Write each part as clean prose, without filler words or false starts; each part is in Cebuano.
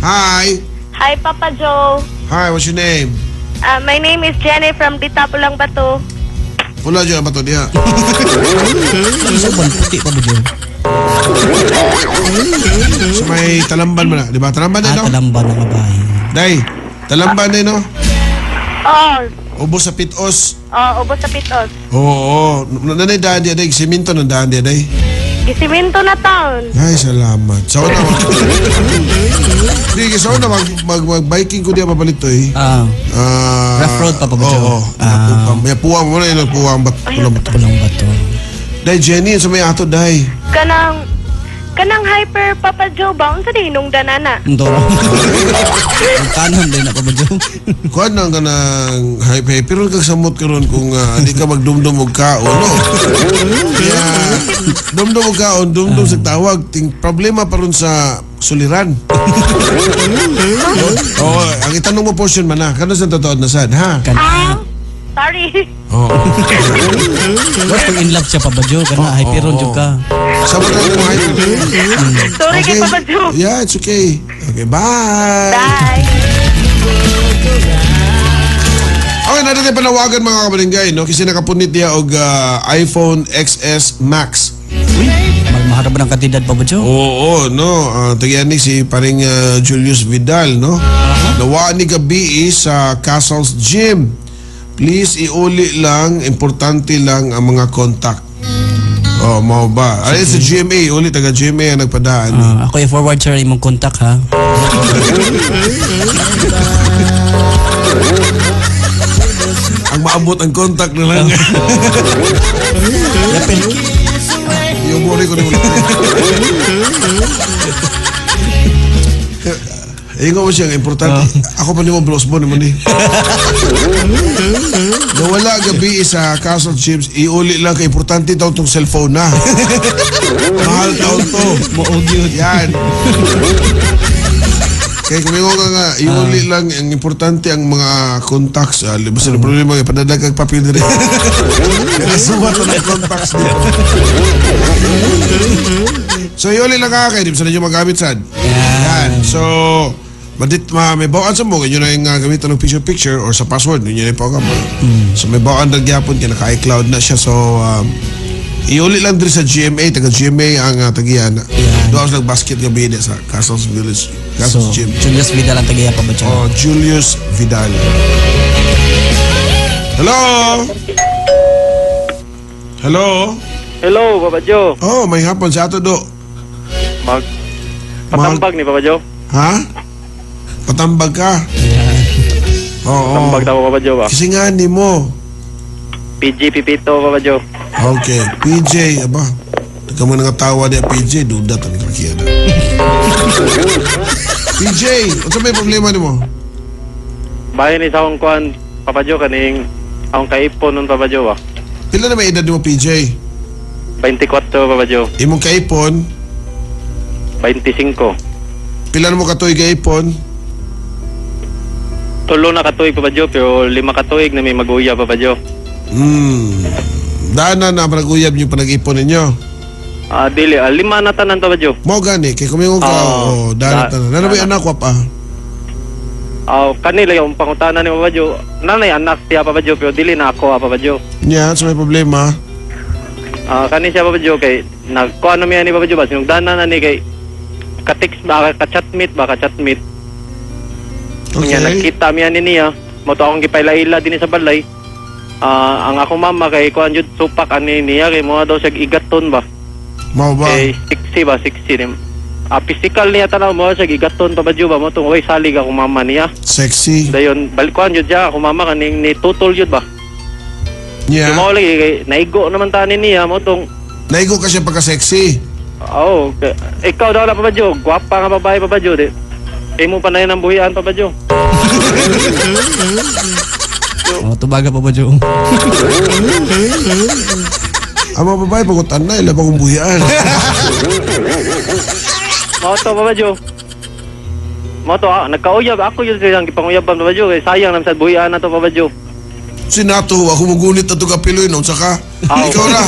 Hi. Hi, Papa Joe. Hi, what's your name? My name is Jenny from Ditapulang Bato. Pula dyan ang bato diha. Sa ban puti, Papa Joe. Sa may Talamban man na. Di ba? Talamban na, Ah, no? Talamban na kabahay. Day, Talamban na, no? Oo, Ubos sa Pitos. oh, ubos sa Pitos. Oo. Nanay daan diya, day. Siminto ng daan diya, day. Gisiminto na taon. Ay, salamat. Sa una, di, sa una, mag-biking ko diya papalit to, eh. Ah, Ah, rough road pa, Papa Joe. Oo. Ah. May puwang mo na yun, puwang ba't pulang bato. Pulang Bato. Day, Jenny, sa may ato, day. Kanang hyper, Papa Joe ba? Unsa di hinungdan na? Ang doro. Ang kanon din na, Papa Joe. Kuan nang kanang hype hype pero kag samot karon kung di ka magdumdum og kaon, no. Kaya dumdum og kaon, dumdum sa tawag, ting problema pa ron sa suliran. Oh, ang itanong mo portion man na, kano sa totoo na sad, ha? Kana. Ah, sorry. Oo. What kung in love siya, Papa Joe? Kana hyperon jud ka. Samot ang imong hype. Sorry kay Papa Joe. Yeah, it's okay. Okay, bye. Bye. Okay, natin tayo panawagan, mga kabarangay, no? Kasi nakapunit niya og iPhone XS Max. Uy, maharap ng kantidad, Papa Joe. Oo, no. Tagian ni si paring Julius Vidal, no? Nawaan ni gabi sa Castles Gym. Please, iuli lang, importante lang ang mga contact. Oh, mao ba? Ay, sa GMA, uli, taga GMA ang nagpadaan. Ah, ako i-forward sir imong contact ha. Ang maabot ang contact na lang. Yapil. Yung buri ko ni ulit. Ingo mo siya, ang importante. Ako pa nimo bros mo naman eh. Nawala gabi sa Castle Chips, iuli lang kay importante daw tong cellphone na. Mahal daw to. Muog yun. Yan. Kaya kung ingo ka nga, iuli lang, ang importante ang mga contacts. Basta na problema, padala kag papel diri. Nasuwat na ng contacts dito. So iuli lang ka kay di ba sa ninyo magamit sad. Yan. So, madit ma may bawaan sa mo inyo na yung gamitan ng picture picture or sa password ninyo na yung pawag mo. So may bawaan na gyapon kay naka iCloud na siya. So iuli lang diri sa GMA, taga GMA ang tagiyan. Yan. Doon ako nag-basket gabi di sa Castles Village, Castles So, Gym. Julius Vidal ang tagiya, Papa Joe. Oh, Julius Vidal. Hello. Hello. Hello, Papa Joe. Oh, may hapon sa ato do. Mag patambag ni Papa Joe. Ha? Patambag ka? Yan. Oo. Patambag daw, Papa Joe ba? Kasi nga ni mo. PG Pipito, Papa Joe. Okay, PJ, aba. Ikaw mo nangatawa niya, PJ, duda tani kakiya na. PJ, unsa may problema nimo? Bahin ni sa akong kuan, Papa Joe, kaning akong kaipon nun, Papa Joe ba? Pila na may edad nimo, PJ? 24, Papa Joe. Imong kaipon, 25. Pila na mo katuig kaipon? Tulo na katuig, Papa Joe, pero 5 katuig na may mag-uya, Papa Joe. Dana na panag-uyab niyo panag-ipon ninyo. Ah, dili, 5 na tanan, Papa Joe. Mao gani kay kumingon ka, Oo. oh, dana tanan. Nana may anak wa pa? Ah, kanila yung pangutana ni Papa Joe. Nanay anak siya, Papa Joe, pero dili na ako, Papa Joe. Nya, so may problema. Ah, kani siya, Papa Joe, kay nagkuha na miya ni Papa Joe ba sinugdanan na ni kay ka-text ba, ka-chatmate ba, ka-chatmate. Okay. Nya nagkita miya ni niya, mo to akong gipaila-ila dinhi sa balay. Ah, ang akong mama kay kuan jud supak ani niya kay mo daw siya igaton ba. Mao ba? Kay 60 ba, 60 ni. Ah, physical niya tanaw mo siya igaton pa ba Joe ba mo tong way salig akong mama niya. Sexy. Dayon balik kuan jud siya akong mama kaning ni tutol jud ba. Nya. Mao lagi kay naigo naman tani niya mo tong Naigo ka siya pagka-sexy. Oh, ikaw daw na, Papa Joe, gwapa nga babae, Papa Joe, di. Imo pa na yun ang buhian, Papa Joe. Oh, tubaga, Papa Joe. Ang mga babae, pagutan na, ila pa kong buhian. Mao to, Papa Joe. Mao to, nagkauyab ako yun silang gipanguyaban, Papa Joe, kay sayang naman sa buhian na to, Papa Joe. Sinato, ako mugunit na ito kapiloy, no? Saka, Aw. ikaw na.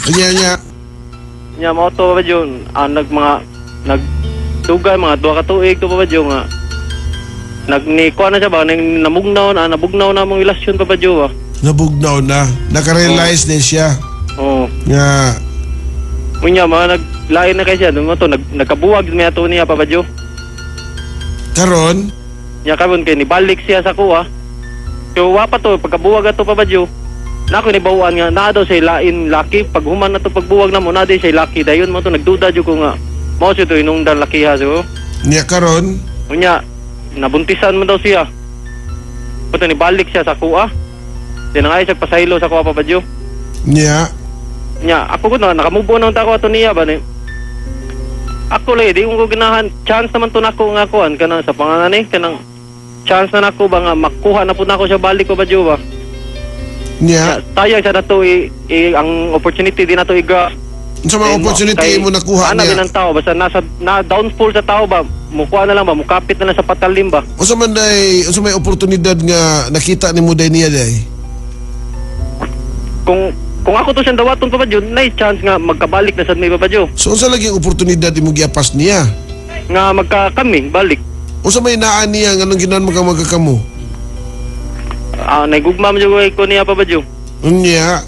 Anya, anya. Nya mao to, Papa Joe, nag mga nag Dugay mga 2 ka tuig to, Papa Joe, nga nag ni kuha na siya ba nang namugnaw na nabugnaw na among relasyon, Papa Joe, ba. Nabugnaw na. Nakarealize din siya Oo. nga Unya mga naglain na kay siya mo to nagkabuwag mi ato niya, Papa Joe. Karon. Nya karon kay nibalik siya sa kuha. So wa pa to pagkabuwag ato, Papa Joe. Na ako nibawaan nga naa daw siya lain laki pag human na to pagbuwag na mo na siya laki dayon mo to nagduda jud ko nga mao siya to inungdan lakiha so. Niya karon. Unya nabuntisan mo daw siya. Puto nibalik siya sa kuha. Di na nga siya pasaylo sa kuha, Papa Joe. Niya. Nya ako ko na nakamubo na unta ko ato niya ba ni. Ako lang di ko ganahan chance naman to nako nga kuan kanang sa pangalan ni kanang chance na nako ba nga makuha na pud nako siya balik ko ba Joe ba. Niya. Sayang sa nato i ang opportunity di nato i-grasp. Unsa mga opportunity Kay- mo nakuha ana niya? din ang tao basta nasa na downfall sa tao ba mukuha na lang ba mukapit na lang sa patalim ba. Unsa man day, unsa may oportunidad nga nakita nimo day niya day? Kung ako to siyang dawaton pa ba Joe, nay chance nga magkabalik na sad mi, Papa Joe. So unsa lagi ang oportunidad imo giapas niya? Nga magka kami balik. Unsa may naa niya nga nung ginan mo ka magkakamo? Ah, naigugma man jud ko niya, Papa Joe. Unya,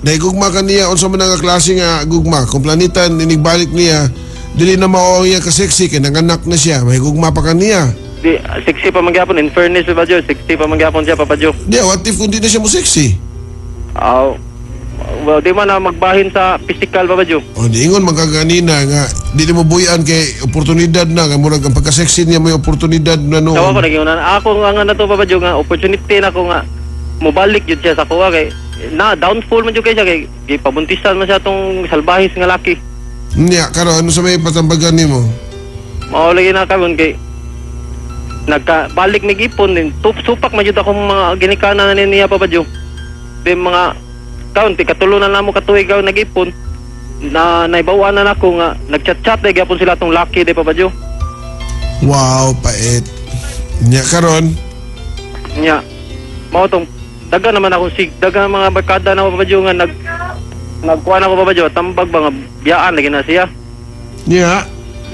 dahil gugma ka niya, unsa man nga klase nga gugma? Kung planitan inigbalik niya, dili na mao ang iya ka-sexy kay nanganak na siya, may gugma pa ka niya. Di 60 pa man gyapon, in fairness, Papa Joe, 60 pa man gyapon siya, Papa Joe. Di, what if kung di na siya mo sexy? Ah, well, di man na magbahin sa physical, Papa Joe. O di ingon man ka ganina nga di mo buyan kay oportunidad na nga murag ang pagka-sexy niya may oportunidad na Tawa ko noon. naging ako nga na to, Papa Joe, nga opportunity na ko nga mobalik jud siya sa kuha kay na downfall man jud kay siya kay gipabuntisan man siya tong salbahis nga laki. Niya, karon ano sa may patambagan nimo? Mao lagi na karon kay nagka balik mig ipon din tup supak man jud akong mga ginikanan na niya, Papa Joe. Di mga kaon ti katulo na namo katuig kaon nag-ipon na naibawaan na nako nga nagchat-chat dai gyapon sila tong laki di, Papa Joe. Wow, pait. Niya karon, Nya mao tong daga naman ako sig daga mga barkada na, Papa Joe, nga nagkuha na ko, Papa Joe, tambag ba nga biyaan lagi na siya. Niya,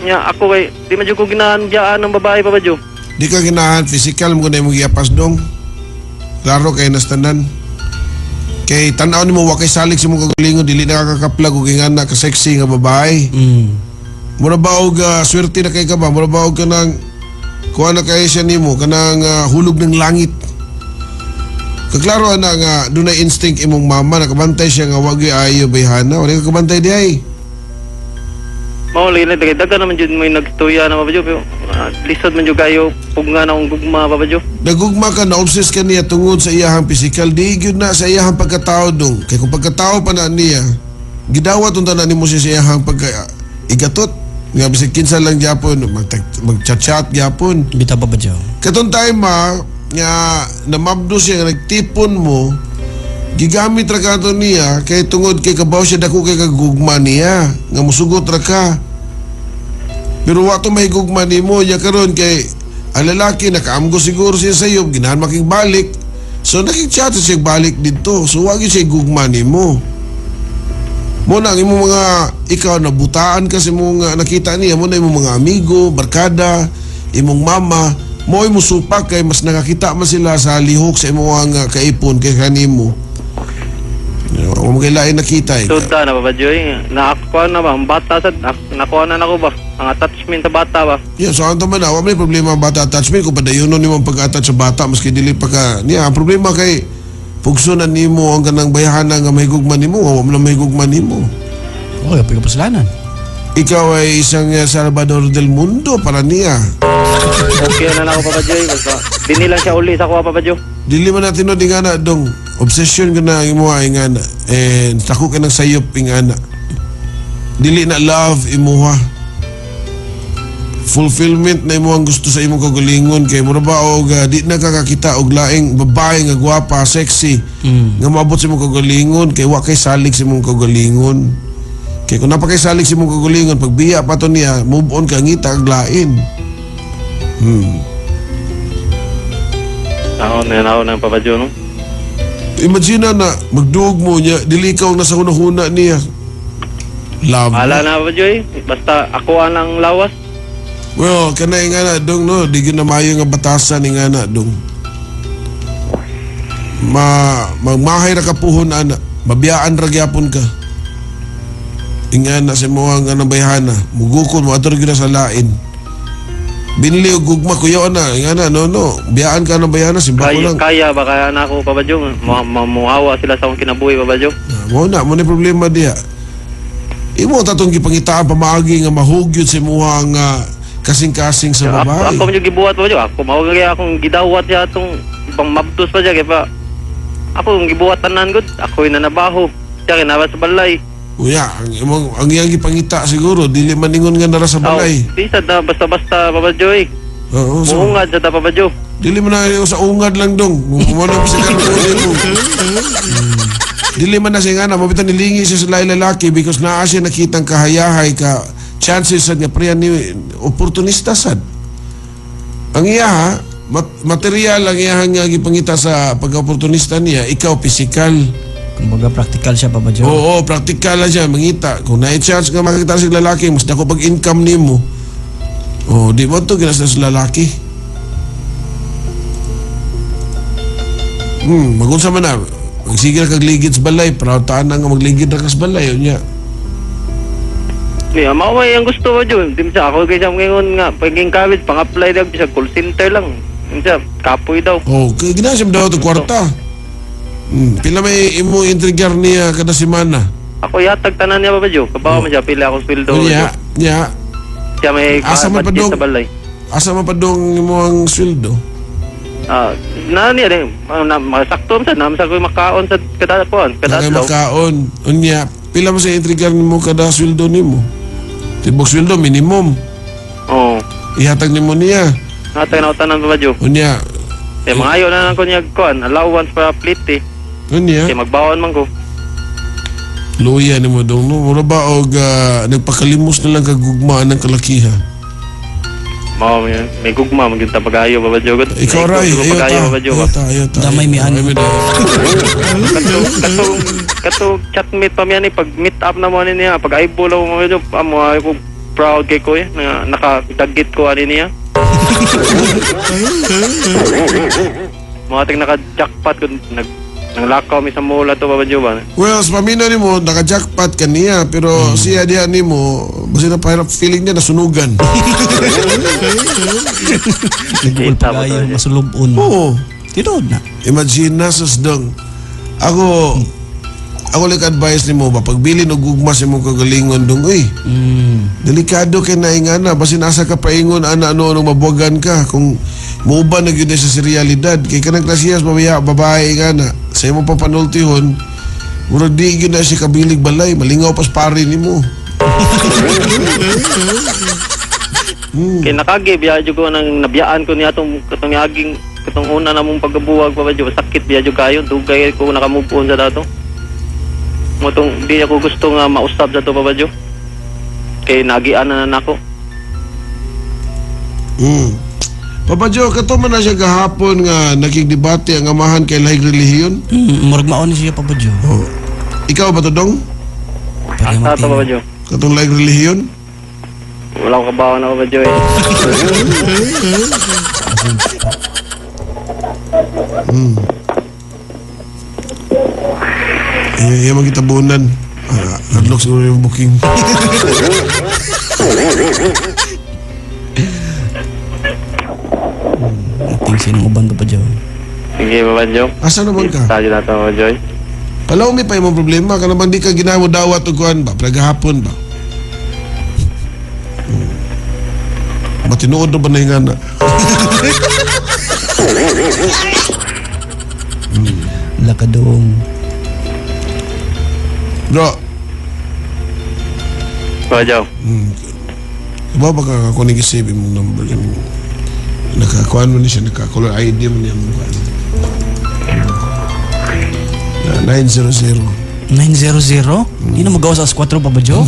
Nya ako kay di man jud ko ginahan biyaan ng babae, Papa Joe. Di ka ginahan physical mo na imong giapas dong. Klaro kay nastanan. Kay tan-aw nimo wa kay salig sa imong kagalingon, dili na kakaplag og ingana ka sexy nga babae. Mura ba og swerte na kay ka ba? Mura ba og kanang kuha na kay siya nimo kanang hulog ng langit. Kaklaro na nga dunay instinct imong mama nakabantay siya nga wag ayo bayhana. Wala ka kabantay di ay. Mao lagi na kay daga naman jud may nagtuya na, Papa Joe, pero lisod man jud kayo pugna na akong gugma, Papa Joe. Nagugma ka na obsess ka niya tungod sa iyahang physical, di gyud na sa iyahang pagkatao dong. Kay kung pagkatao pa na niya, gidawat unta na nimo siya sa iyahang pagka igatot. Nga bisag kinsa lang gyapon mag-chat-chat gyapon. Bitaw, Papa Joe. Katong time ma nga namabdo siya nga nagtipon mo, gigamit ra ka ato niya kay tungod kay kabaw siya dako kay kagugma niya nga musugot ra ka. Pero wa to mahigugma nimo niya karon kay ang lalaki nakaamgo siguro siya sa iyo, ginahan making balik. So nakig-chat siya balik didto. So wa gyud siya gugma nimo. Mo na ang imong mga ikaw nabutaan ka sa imong nakita niya mo na imong mga amigo, barkada, imong mama, mo imo supak kay mas nakakita man sila sa lihok sa imong kaipon kay kanimo. Wa mo kailain nakita eh. Suda na, Papa Joe, eh. Nakakuha na ba ang bata sa nakuha na nako ba ang attachment sa bata ba. Yeah, so ang man na, wa may problema ang bata attachment kung padayonon nimo ang pag-attach sa bata maski dili pa ka niya. Ang problema kay pugsonan nimo ang kanang bayhana nga mahigugma nimo, wa mo na mahigugma nimo. Okay, pagkapasalanan. Ikaw ay isang Salvador del mundo para niya. Okay na nako, Papa Joe, basta dinhi lang siya uli sa kuha, Papa Joe. Dili man natin no nga na dong. Obsession ka na ang imuha ingana. And sako ka ng sayop ingana. Dili na love imuha. Fulfillment na imo ang gusto sa imong kagalingon kay mura ba og di na ka kakita og laing babae nga gwapa, sexy nga maabot sa imong kagalingon kay wa kay salig sa imong kagalingon. Kay kung napakay salig sa imong kagalingon pagbiya pa to niya, move on ka ngita kag lain. Ako na ako ng Papa Joe, no. Imagine na magduog mo niya, dili ikaw ang nasa huna-huna niya. Love. Wala na, Papa Joe, eh. Basta ako ang lawas. Well, kanay nga na dong no, di gyud na maayo nga batasan ni nga na dong. Magmahay ra ka puhon ana, mabiyaan ra gyapon ka. Ingan na sa imo nga bayhana, mugukod mo adto gyud na sa lain. Binili og gugma kuyaw na, nga na no no, biyaan ka ng bayhana simba ko Kaya, lang. kaya ba kaya na ako Papa Joe? Muawa sila sa akong kinabuhi, Papa Joe. Mo na mo ni problema diha. Imo tatong gipangitaan pamaagi nga mahugyod sa imuha nga kasing-kasing sa Ako, babae. ako man yung gibuhat, Papa Joe. Ako mao gaya akong gidawat siya atong ibang mabdos pa siya kay pa. Ako ang gibuhat tanan gud. Ako yung nanabaho. Siya kinaba sa balay. Uya, ang imong ang iyang gipangita siguro dili man ingon nga nara sa balay. Aw, di sa da, basta-basta, Papa Joe eh. Oo, so, Muungad sa da, Papa Joe. dili man na sa ungad lang dong. Mo na sa karon mo. Dili man na siya nga na mabitan nilingi siya sa lain lalaki because naa siya nakitang kahayahay ka chances sad nga priyan ni oportunista sad. Ang iya material ang iya nga gipangita sa pagka-oportunista niya, ikaw physical. Kumbaga practical siya, Papa Joe. Oo, practical lang siya mangita. Kung na chance nga makita sa lalaki, mas dako pag income nimo. Oh, di mo to ginas sa lalaki. Magunsa man na. Magsige ra kag ligid sa balay, pero taan na nga magligid ra ka sa balay unya. Niya, mao may ang gusto ko, Joe. Di siya ako kay siya ngayon nga paging college pang-apply daw sa call center lang. Siya kapoy daw. Oh, kay gina siya daw to kwarta. Pila may imo intrigar niya kada semana. Ako yatag tanan niya, Papa Joe. Kabaw man siya pila akong sweldo. Unya, nya, Siya may Asa man pa budget dong? sa balay. Asa man pa dong imo ang sweldo? Na niya rin, na, masakto man sa naman sa ko makaon sa kada kuan, kada Kada adlaw. makaon. Unya, pila man sa intrigar nimo kada sweldo nimo? Tibok sweldo minimum. Oo. Ihatag nimo niya. Natay na tanan, Papa Joe. Unya, Kaya mangayo na lang ko niya kuan, allowance para plate eh. unya. Kaya magbaon man ko. Luya nimo dong no. Mura ba og nagpakalimos na lang kag gugmaan ng kalakiha? Mao may gugma man gyud ta pagayo, Papa Joe. Ikaw ray, Ayaw ayaw ta. pagayo, Papa Joe. Ayaw ta, ayaw ta. Damay mi ano. Ay, Kato kato kato chatmate pa mi ani pag meet up na mo ani niya, pag eyeball mo medyo amo ay ko proud kay ko eh na nakadagit ko ani niya. Mga ting naka-jackpot ko nag nanglakaw mi sa mall ato, Papa Joe ba. Well, sa paminaw nimo naka-jackpot ka niya, pero siya diha nimo, basta na pahirap feeling niya nasunugan. Nagugol Kita mo pagayo, to, masulubon. Oo. Tinuod na. Imagine na sus dong. Ako like advice nimo ba pagbilin og gugma sa imong kagalingon dong uy. Delikado kay nainga na basin asa ka paingon ana ano ano mabuwagan ka kung muuban na gyud na siya sa realidad kay kanang klasiyas babaya babae nga na sa imong papanultihon murag di gyud na siya kabilig balay malingaw pas pare nimo. Kay nakagi biya jud ko nang nabiyaan ko niya atong katong aging katong una na mong pagkabuwag, Papa Joe, sakit biya jud kayo, dugay ko naka-move on sa dato. Mo tong di ako gusto nga mausab sa to, Papa Joe. Kay nagian na nako. Papa Joe, kato man na siya gahapon nga nakigdebate ang amahan kay lahig relihiyon. Murag maon ni siya, Papa Joe. Oh. Ikaw ba to dong? Pero Asa to, Papa Joe? Katong lahig relihiyon? Wala ko kabaw na, Papa Joe eh. Eh, yung magitabunan. Adlok siguro yung booking. Ating sinong uban, Papa Joe. Sige, Papa Joe. Asa naman ka? Tayo na to, Papa Joe. Palaw may pa imong problema ka naman di ka ginamo dawat og kuan ba, pagahapon ba. Matinuod na ba na yung ana? Lakadong. Bro, Papa Joe. Ba baka ako ni save imong number yung nakakuan mo ni siya, naka-color ID mo niya mo kuan. 900. 900? Hindi na magawa sa alas 4, Papa Joe.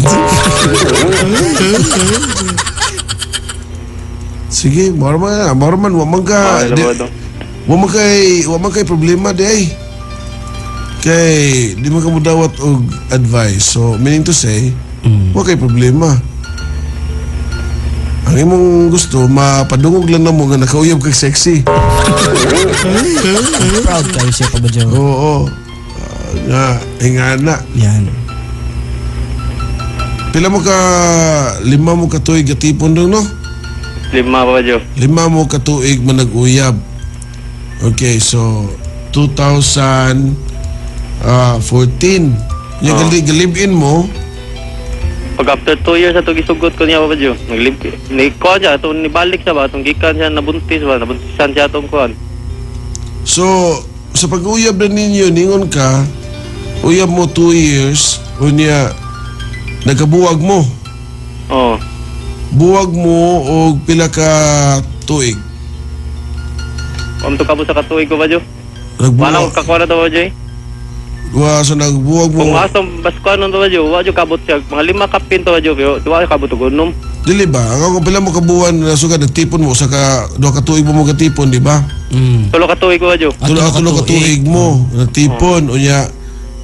Sige, moro man, moro man, wa man ka, wa man kay problema di ay. Kay di man ka mudawat og advice. So, meaning to say, wa kay problema. Ang Ang imong gusto mapadungog lang namo nga nakauyab kag sexy. Proud kayo siya, Papa Joe. Oo. Nga ingana. Yan. Pila mo ka 5 mo ka tuig gatipon dong, no? 5, Papa Joe. 5 mo ka tuig man nag-uyab. Okay, so 2014. Yung galib-in mo. Pag after 2 years ato gisugot ko niya, Papa Joe. Naglib ni ko siya ato nibalik siya ba atong gikan siya nabuntis ba nabuntisan siya atong kuan. So sa pag-uyab na ninyo ningon ka uyab mo 2 years unya nagkabuwag mo. Oo. Buwag mo og pila ka tuig? Amto ka sa katuig ko, Papa Joe. Nagbuwag. Wala ko kakuha na to, Papa Joe. Wa so nagbuwag mo. Kung asong baskuan to, Papa Joe, wa jo kabot siya. Mga 5 kapin to, Papa Joe, pero wa kabot og unom. Dili ba? Ang kung pila mo kabuwan na sugad nagtipon mo sa ka 2 ka tuig mo mo katipon, di ba? Mm. 3 ka tuig ko, Papa Joe. Tulo ka tuig mo nagtipon unya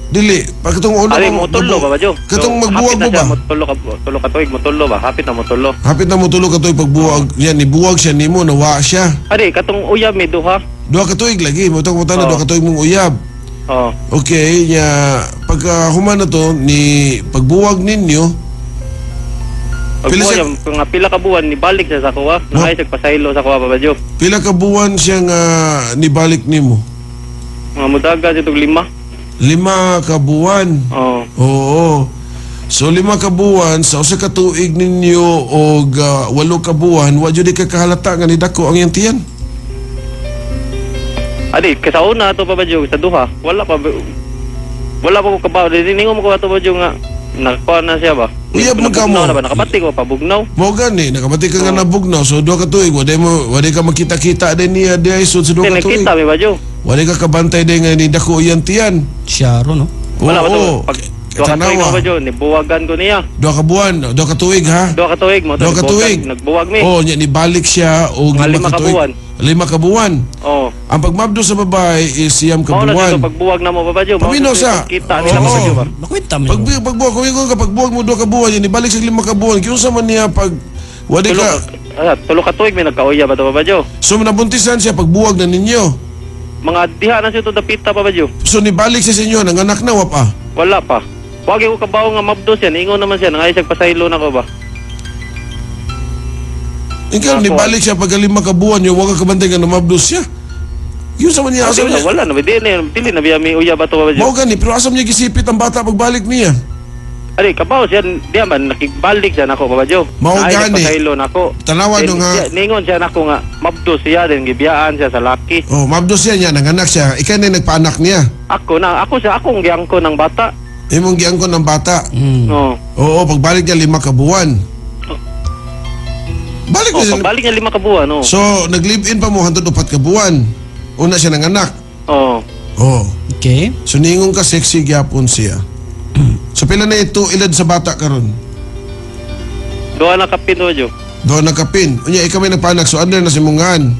dili pag katong una Ari mo tulo, Papa Joe. Katong magbuwag mo ba? Tulo ka tuig mo tulo ba? Hapit na mo tulo. Hapit na mo tulo ka tuig pagbuwag. Yan nibuwag siya nimo nawa siya. Ari katong uyab mi duha. 2 ka tuig lagi mo tong na 2 ka tuig mong uyab. Oo. Okay, nya pagka human na to ni pagbuwag ninyo. Pagbuwag siya, nga pila ka buwan nibalik siya sa kuha. Naay siya pasaylo sa kuha, Papa Joe. Pila ka buwan siya nga nibalik nimo? Mga mudaga siya tog 5. 5 ka buwan. Oo. Oo. So 5 ka buwan sa usa ka tuig ninyo og 8 ka buwan, wa jud ka kahalata nga nidako ang iyang tiyan. Adi kay sa una ato, Papa Joe, sa duha, wala pa ko kabaw. Diningon mo ko ato, Papa Joe, nga nakakuha na siya ba? Uyab man ka mo. Nabugnaw na ba? Nakabati ko pa bugnaw. Mo gani nakabati ka nga nabugnaw. So 2 ka tuig wa ka makita-kita din niya di ay sud sa 2 ka tuig. Nakita mi ba, Joe? Wa ka kabantay din nga nidako iyang tiyan. Siya ro, no? Wala pa to. Pag 2 ka tuig na, Papa Joe, nibuwagan ko niya. 2 ka buwan, 2 ka tuig ha? 2 ka tuig mo. 2 ka tuig. Nagbuwag mi. Oh, nya nibalik siya og 5 ka buwan. 5 ka buwan. Oo. Ang pagmabdo sa babae is 9 ka Mao na buwan. siya pagbuwag na mo, Papa Joe. Paminaw sa. Kita nila, Papa Joe ba? Makwenta mo. Pagbuwag ko ka pagbuwag mo 2 ka buwan, nya nibalik siya 5 ka buwan. Kinsa man niya pag wadi ka 3 ka tuig may nagkauya ba to, Papa Joe? So nabuntisan siya pagbuwag na ninyo. Mga diha na siya to dapita, Papa Joe. So nibalik siya sa inyo nanganak na wa pa? Wala pa. Wag ko kabaw nga mabdos yan. Ingon naman siya nangay siya pasaylo na ko ba. Ikaw nibalik siya pag 5 ka buwan yo wa ka kabantay nga namabdos siya. Yun sa man niya asa niya. Wala na di na dili na biya mi uya ba to, Papa Joe. Mao gani pero asa niya gisipit ang bata pagbalik niya? Ari kabaw siya diya man nakibalik siya nako, Papa Joe. Mao gani. Pasaylo nako. Tanawa no nga. Ningon siya nako nga mabdos siya din gibiyaan siya sa laki. Oh, mabdos siya niya nanganak siya. Ikaw na nagpaanak niya. Ako na, ako siya akong giangko ng bata. Imong giangko ng bata. Mm. Oo. Oo, pagbalik niya 5 ka buwan. Balik Oh, niya. pagbalik niya 5 ka buwan, oh. So, nag-live-in pa mo hantod 4 ka buwan. Una siya nanganak. Oo. Oh. Okay. So ningon ka sexy gyapon siya. So pila na ito ilad sa bata karon? 2 na kapin, Papa Joe. 2 na kapin. Unya ikaw may nagpaanak so under na si mungan.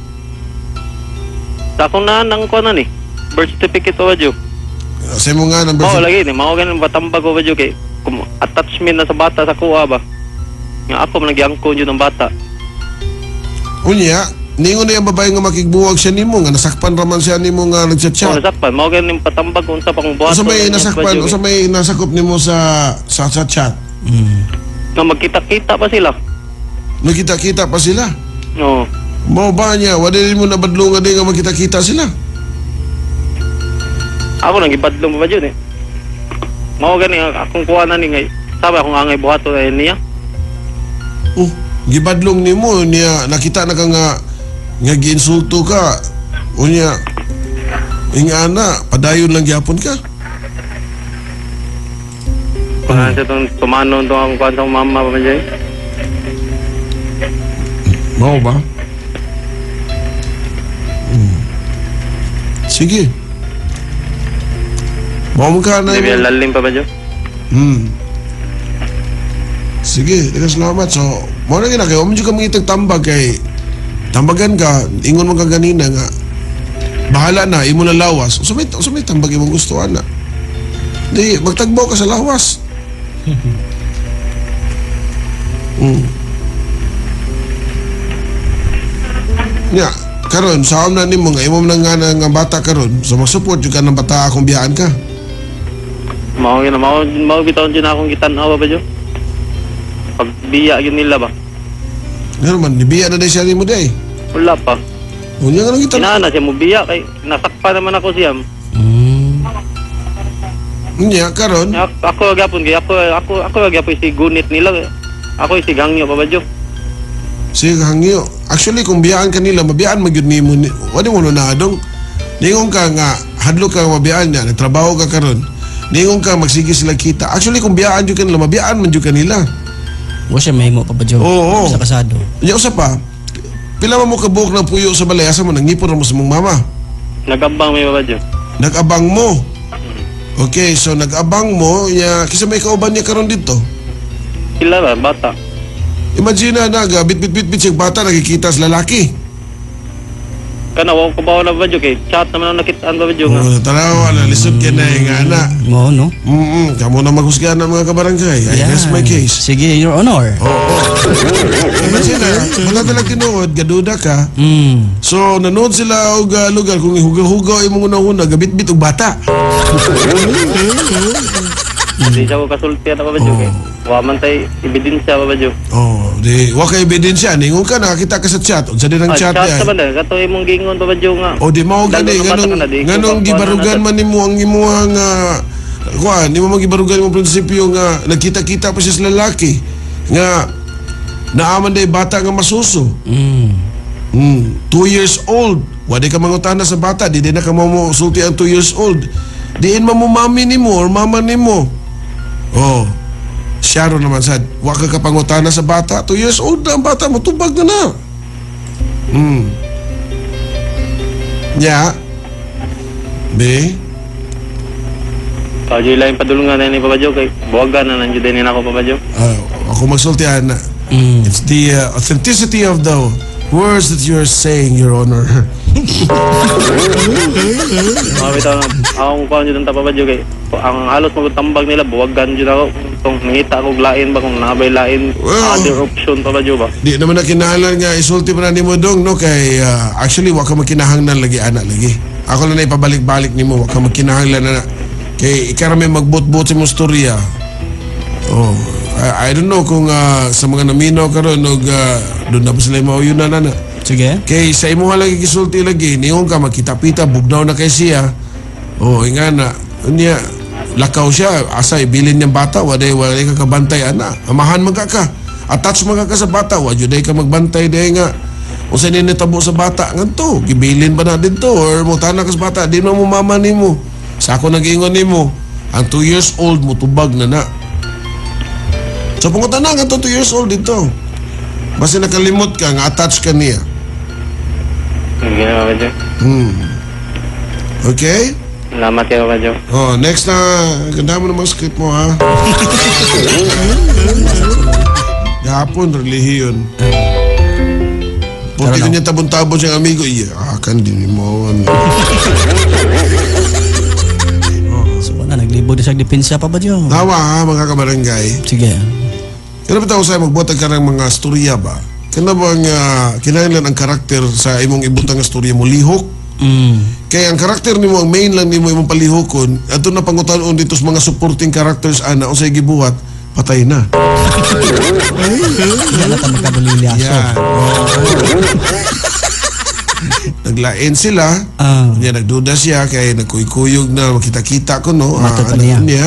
Sa akong nang kuan na ni. Birth certificate, Papa Joe. Sa imongan ang birth. Oo, lagi ni mao ganin batambag ko, Papa Joe, kay attachment na sa bata sa kuha ba. Nga ako man nagyangko jud ng bata. Unya, ningon na yung babae nga makigbuwag siya nimo nga nasakpan raman siya nimo nga Oh, nagchat-chat. nasakpan mao ganin patambag unsa pa kung buhaton. Unsa may nasakpan, unsa may nasakop nimo sa chat? Nga magkita-kita pa sila. Nagkita-kita pa sila. Oo. Mao ba niya, wala din mo nabadlungan din nga magkita-kita sila. Ako nang gibadlong pa jud eh. Mao gani akong kuha na ni ngay. Sabi akong angay buhaton ay niya. Oh, gibadlong nimo niya nakita na ka nga giinsulto ka. Unya ingana padayon lang gyapon ka. Kuha siya tong tumanon tong akong kuha sa mama pa man. Mao ba? Sige. Mao man ka na Hindi lalim pa ba dyan? Sige, daghang salamat. So, mao na gina kayo, medyo ka mangitag tambag kay tambagan ka, ingon man ka ganina nga bahala na imo na lawas. Unsa may tambag imong gusto ana? Di magtagbaw ka sa lawas. Nya, karon sa na nimo nga imo nang nga nga bata karon, so mag-support jud ka ng bata kung biyaan ka. Mao gyud mao mao bitaw jud na akong gitan-aw, Papa Joe. Pagbiya gyud nila ba? Ngano man nibiya na day siya nimo day? Wala pa. Unya nga nang gitan. Kinana siya mo biya kay nasakpa naman ako siya. Unya karon Ako gyapon kay ako ako ako gyapon si gunit nila. Ako si gangyo, Papa Joe. Si hangyo. Actually kung biyaan ka nila, mabiyaan man gyud nimo ni. Wala mo na adong. Ningon ka nga hadlok ka mabiyaan niya, nagtrabaho ka karon. Ningon ka magsige sila kita. Actually kung biyaan jud ka nila, mabiyaan man jud ka nila. Wa siya mahimo, Papa Joe. Oo. Sa kasado. Unya usa pa. Pila man mo kabuok ng puyo sa balay, asa mo nangipon ra mo sa mong mama? Nagabang may, Papa Joe. Nag-abang mo. Okay, so nag-abang mo, ya, kisa may kauban niya karon dito. Sila ba bata. Imagine na, nag bit bit bit bit siyang bata nakikita sa lalaki. Kana wa ko bawo na, Papa Joe, kay chat naman ang nakitaan, Papa Joe, nga. Oh, tanawa na lisod ka na yung ana. Mo no? Kamo na maghusga ng mga kabarangay. I Yan. rest my case. Sige, Your Honor. Oo. Imagine na, wala talagang tinuod, gaduda ka. So, nanood sila og lugar kung hugaw-hugaw imong una-una, gabit-bit og bata. Di siya ko kasulti ana, Papa Joe, kay wa man tay ebidensya, Papa Joe. Oh, di wa kay ebidensya ningon ka nakakita ka sa chat. Unsa din ang Ah, chat chat diay? sa man kato imong gingon, Papa Joe, nga. O di mao Lalo gani na bata nganong ka na, di ko nganong kakuha na gibarugan na- man nimo ang imuhang kuan, nimo man gibarugan imong prinsipyo nga nagkita-kita pa siya sa lalaki nga naaman day bata nga masuso. 2 years old. Wa di ka mangutana sa bata, di din na ka mo sulti ang 2 years old. Diin man mo mami nimo or mama nimo. Oh. Siyaro naman sad. Wa ka kapangutana sa bata, 2 years old na ang bata, mutubag na na. Nya. Be. Papa Joe, lain padulungan na ni Papa Joe kay buwagan na nandiyo din ako, Papa Joe. Ako magsultihan na. It's the authenticity of the words that you're saying, Your Honor. Mga bitaw na akong kuan jud ang Papa Joe kay ang halos magtambag nila buwagan jud ako kung nangita ako og lain ba, kung nabay lain Well, other option, Papa Joe ba. Di naman na kinahanglan nga isulti pa na nimo dong no, kay actually wa ka makinahanglan lagi ana lagi. Ako lang na ipabalik-balik nimo, wa ka makinahanglan na kay ikaw ra may magbot-bot sa imong storya. Oh, I don't know kung sa mga naminaw karon og doon na ba sila mauyunan na na. Sige. Kay sa imuha lagi gisulti lagi, niyon ka makita-pita bugnaw na kay siya. Oh, inga na unya lakaw siya, asa ibilin niyang bata, waday ka kabantay ana. Amahan man ka ka. Attach man ka ka sa bata, wa jud ka magbantay day nga unsa ni nitabo sa bata ngadto, gibilin ba na didto or mutana ka sa bata, di man mo mama nimo. Sa ako nag-ingon nimo, ang 2 years old mutubag na na. So pangutan na nga 2 years old dito. Basta nakalimot ka nga attach ka niya. Sige na, Papa Joe. Okay? Salamat kayo, Papa Joe. Oh, next na, ganda mo naman script mo ha. Gahapon, relihiyon. Puti ko niya tabon-tabon siyang amigo. Iya, ah, kan din mo. Ano. So wala, naglibo di sa depensa, Papa Joe. Tawa ha, mga kabarangay. Sige. Kaya ba tao sa'yo magbuhat ka ng mga storya ba? Kaya bang kinahanglan ang karakter sa imong ibutang nga storya mo lihok? Kaya ang karakter nimo, ang main lang nimo imong palihokon, ato na pangutan-on dito sa mga supporting characters ana unsay gibuhat, patay na. Yan na ta magkabulilyaso. Yan. Oo. Naglain sila. Niya nagduda siya kay nagkuy-kuyog na makita-kita ko no. Matod pa anak niya. niya.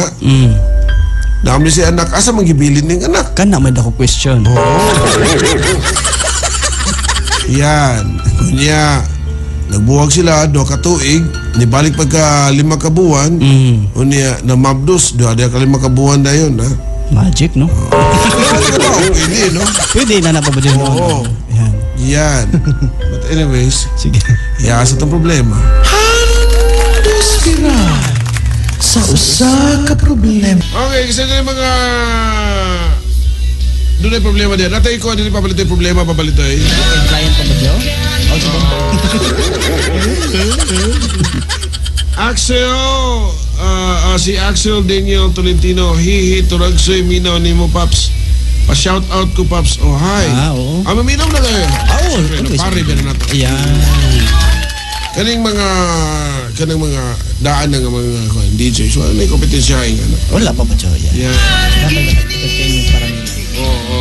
Naam ni si anak asa man gibilin ning anak. Kana may dako question. Yan. Unya nagbuwag sila 2 ka tuig, nibalik pagka 5 ka buwan. Unya namabdos duha diha ka 5 ka buwan dayon ha. Magic, no? Pwede, no? Pwede na na pa ba dyan? Oo. Yan. Yan. But anyways, Sige. yeah, sa itong problema. Handos sa usa ka problema. Okay, kasi na yung mga doon ay problema diyan. Natay ko, hindi papalitoy problema, papalitoy. Client pa ba dyan? Oh, sige. Axel, si Axel Daniel Tolentino, hihi, turagsoy, minaw ni mo, Paps. Pa-shout out ko, Paps. Oh, hi. Ah, oo. Ah, maminaw na kayo. Oo. Oh, Siyempre, no, always. pare ba na nato. Ayan. Kaning mga daan ng mga kuan, DJ. So ano yung kompetensya nga na. Wala, Papa Joe. Yeah. Yeah. Dapat entertainment para nila. Oo.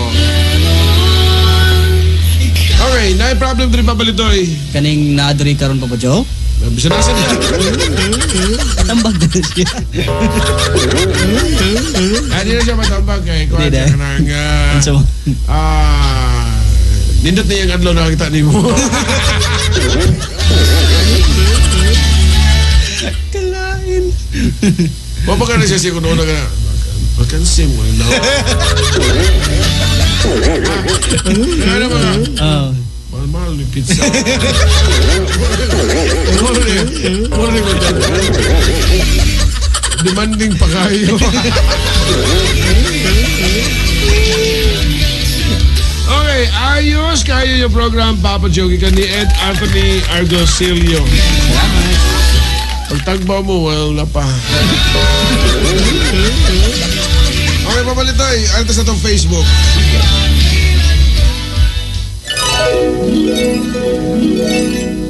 Okay, na problem diri, Papa Litoy. Kaning naadri karon, Papa Joe. Bisa na sa niya. Tambag na siya. Ah, di na siya matambag kay kuan Di na. siya kanang So, nindot na yung adlaw nakakita nimo. Kalain. Wa pa ka na siya siya kung una ka na. Vakansi mo na. Ano mga? Oh. Mahal-mahal ni pizza. Mura ni ko dyan. Demanding pa kayo. Okay, ayos kayo yung program, Papa Joe. Gikan ni Ed Anthony Argosilio. Pagtagbaw mo, wala pa. Okay, Papa Litoy, ano sa itong Facebook?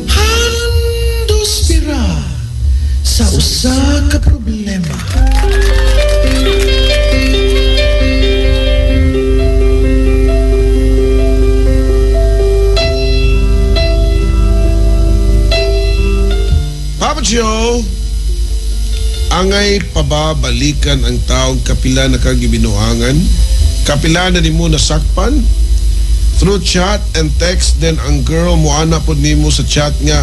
Handos bira sa usa ka problema. Papa Joe, angay pababalikan ang taong kapila na kagibinuangan, kapila na nimo nasakpan, through chat and text, then ang girl moana pod nimo sa chat nga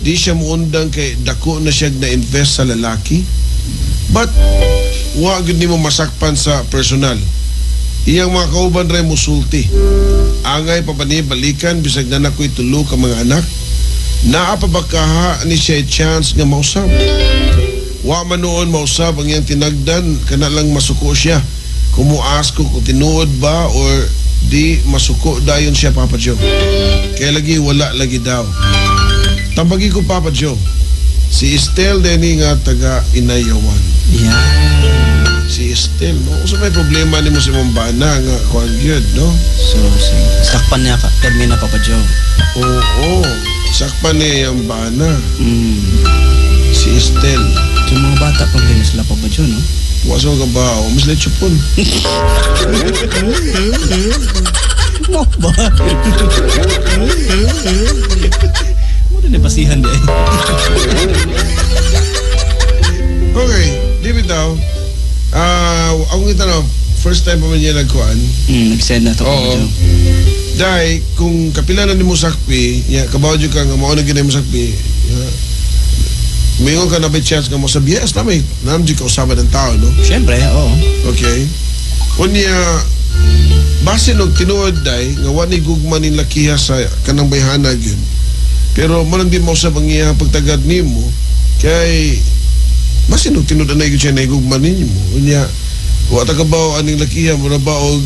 di siya muundang kay dako na siya na-invest sa lalaki. But wa gyud nimo masakpan sa personal. Iyang mga kauban ray musulti. Angay pa ba ni balikan bisag na nakoy tulo ka mga anak? Naa pa ba kaha ni siya chance nga mausab? Wa man noon mausab ang iyang tinagdan, kana lang masuko siya. Kumuas ko kung tinuod ba or di masuko dayon siya, Papa Joe. Kaya lagi wala lagi daw. Tambagi ko, Papa Joe. Si Estelle Denny nga taga Inayawan. Yeah. Si Estelle, no? Usa may problema nimo si Mambana nga kuan gyud, no? So, sakpan niya ka, Termina, Papa Joe. Oo. Sakpan niya yung bana. Si Estelle. So, mga bata problema sila, Papa Joe, no? Wa sa mga bao, mas lechupon. Mo ba? Mo rin basihan di ay. Okay, di bitaw. Ako kita na, first time pa man niya nagkuan. Nag-send na to, Papa Oo. Joe. Dahil, kung kapila na ni mo sakpi, ya, kabaw dyan ka nga, mauna gina mo sakpi, ya, Mingon ka na by chance nga mo sabi, yes, na may, naam dyan kausaban ng tao, no? Siyempre, oo. Okay. Unya, basin og tinuod day, nga wa ni gugma ning lakiha sa kanang bayhana gyud. Pero mo nang di mo usab ang iyang pagtagad nimo, kay basin og tinuod anay gyud siya na gugma ninyo. Unya, wa ta kabaw aning lakiha mura ba og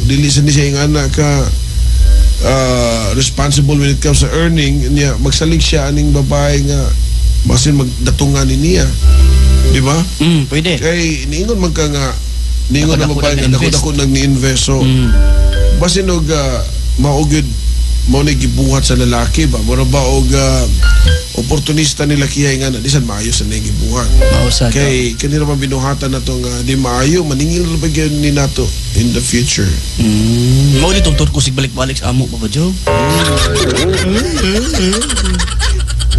dili sa ni siya ingana ka responsible when it comes to earning, unya magsalig siya aning babae nga basin magdatungan ni niya. Di ba? Pwede. Kay niingon man ka nga niingon ang Dako-dako babae nga nag-invest. dako-dako nag ni-invest. So basin og mao gyud mao ni gibuhat sa lalaki ba, mura ba og oportunista nila kiya nga na di sad maayo sa ning gibuhat. Mao sad. Kay kanila man binuhatan nato nga di maayo, maningil ra ba gyud ni nato in the future. Mao di tungtod ko sig balik-balik sa amo, Papa Joe.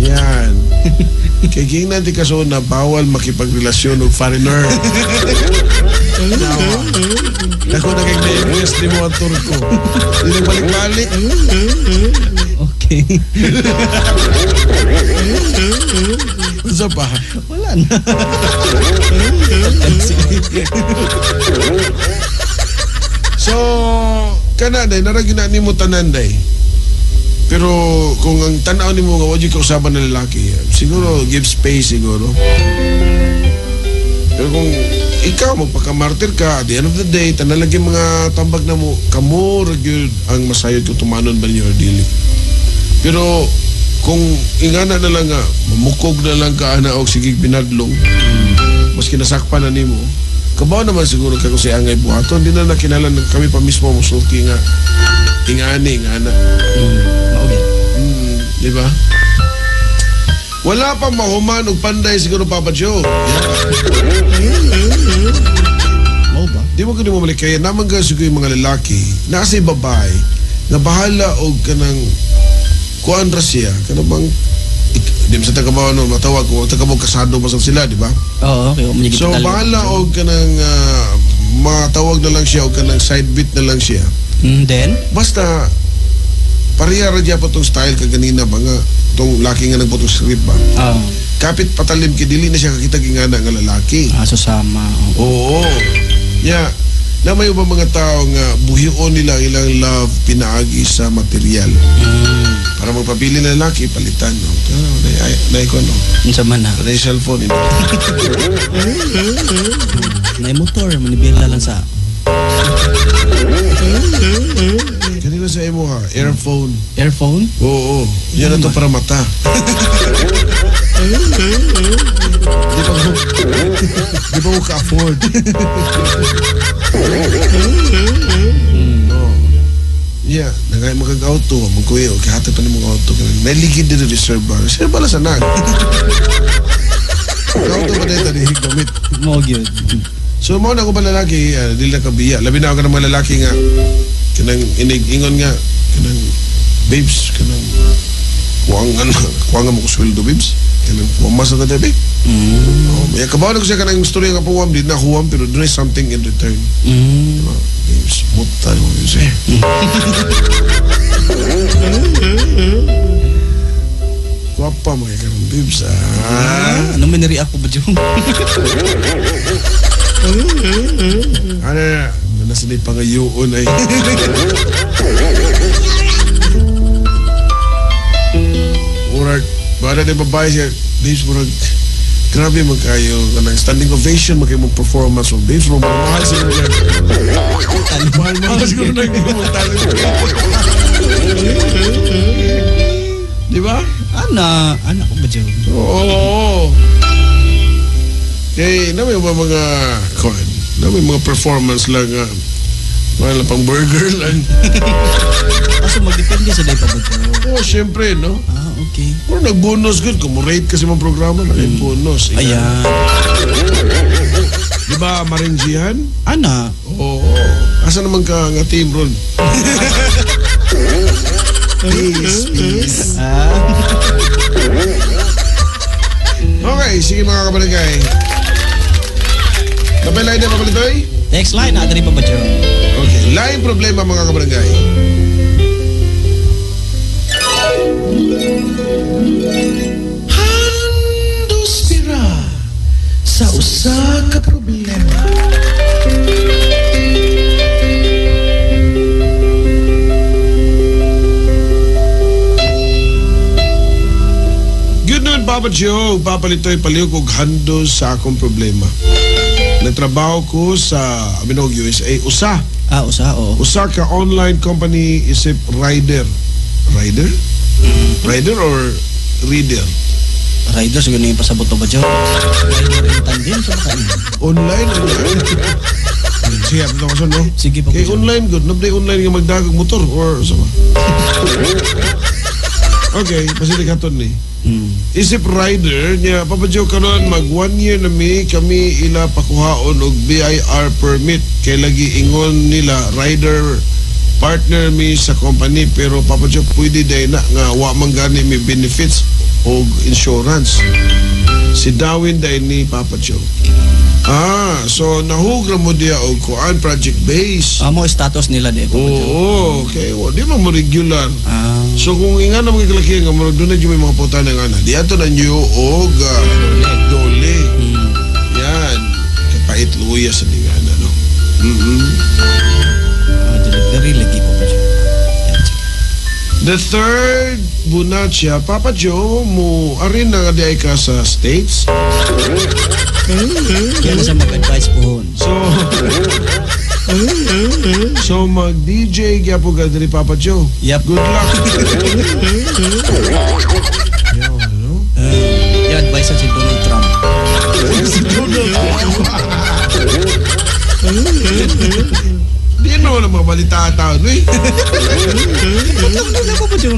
Yan. Kay gingnan di kaso na bawal makipagrelasyon og foreigner. Dako na kay na-invest ni mo ang Turko. Di na balik-balik. Okay. Unsa pa? Wala na. So, kana day, narag na nimo tanan day. Pero kung ang tanaw nimo nga wa jud kausaban ng lalaki, siguro give space siguro. Pero kung ikaw magpakamartir ka, at the end of the day, tanan lagi mga tambag na mo, kamo ra gyud ang masayod kung tumanon ba niyo or dili. Pero kung ingana na lang nga, mamukog na lang ka ana og sige binadlong, mas kinasakpan na nimo, kabaw naman siguro ka kung si angay buhaton, di na nakilala kami pa mismo musulti nga. Ingani, ingana. Mao gyud. Di ba? Wala pa mahuman og panday siguro, Papa Joe. Yeah. Mao ba? Di mo kundi mo kaya naman ka siguro yung mga lalaki nasa babae na bahala og kanang kuan ra siya kanang bang di mo sa tagabaw no matawag ko tagabaw kasado pa sila, di ba? Oo, okay. Umigit So bahala og kanang matawag na lang siya og kanang side beat na lang siya. Then basta pareha ra gyapon tong style kaganina ba nga tong laki nga nagputong script ba. Kapit patalim kay dili na siya kakita gingana nga lalaki. Ah, so sama. Oo. Yeah. Na may ubang mga tao nga buhion nila ang ilang love pinaagi sa material. Para magpapili ng lalaki, palitan. No? Naiko, no? Unsa man na? Na cellphone. Ito. Nay motor, manibila lang sa... Kanina sa imo ha, earphone. Earphone? Oo. Yan na to para mata. Di ba ko ka-afford? No. Yeah, nagay magkag-auto, magkuyo, kahatag pa ni mga auto. Naligid din reserve ba? Reserve ba lang sa nag? Auto pa dito, di gamit. Mo gyud. So, mo na ko ba lalaki, di lang kabiya. Labi na ako ng mga lalaki nga, kanang inig-ingon nga, kanang, babes, kanang, kuwang nga mo ko sweldo, babes. Kanang, kuwang masa ta, babe. Oh, may kabaw na ko siya kanang story nga puwam, di na huwam, pero doon ay something in return. Diba? Babes, muta mo, babes, eh. Kuwapa mga karon, babes, ah. Ano may nare-react ko ba dyan? Ano na, nasa na pangayoon ay. Murag, bada na babae siya, babes, murag, grabe magkayo, kanang standing ovation, magkayo mong performance mo, babes, mo, mahal siguro na. Mahal siguro na, hindi mo magtalo. Di ba? Ana, ana ko ba dyan? Oo. Kaya, na may mga, kuan, na may mga performance lang, wala pang burger lang. Kaso magdepende sa day pa ba dyan? Oo, syempre, no? Ah, okay. Pero nag-bonus good. Kung rate kasi mga programa, nag-bonus. Ayan. Di ba, Maringjihan? Ana. Oo. Asa naman ka nga team ron? Peace, peace. Okay, sige mga kabarangay. Napay line na papalitoy? Next line, na pa ba dyan? Okay, line problema mga kabarangay. Handos pira sa usa ka problema. Good noon, Papa Joe. Papalitoy palihog og handos sa akong problema. Nagtrabaho ko sa Aminog, USA. Usa. Ah, usa, oo. Usa ka online company isip rider. Rider? Rider or reader? Rider, siguro yung pasabot ba, Joe? Rider in tandem, sa makain. Online? Sige, ito ko no? Sige, Papa Kay Joe. online, good. Nabday online nga magdagag motor or sa ba? Okay, pasili ka ni. Isip rider niya, Papa Joe, karon mag 1 year na mi, kami ila pakuhaon og BIR permit. Kay lagi ingon nila, rider partner mi sa company, pero Papa Joe, pwede day na nga wa man gani mi benefits og insurance. Si Darwin day ni Papa Joe. Ah, so nahugra mo diya og kuan project base. Ah, mo status nila di, Papa Joe. Oo, okay. Wa, di man mo regular. Ah. So kung inga na mga kalaki nga murag doon na may mga puta ng ana. Di ato na nyo og dole. Yan. Kapait luya sa dingana, no? Ah, delivery lagi, Papa Joe. Yan, sige. The third Bunatsia, Papa Joe, mo arin na nga di ay ka sa States. Kaya na sa mag-advise po. So mag-DJ gyapon ka diri, Papa Joe. Yep. Good luck. Yo, ano? Yeah, advice si Donald Trump. Si Donald Trump. Di Ano na mga balita taon, uy? Ano na Papa Joe?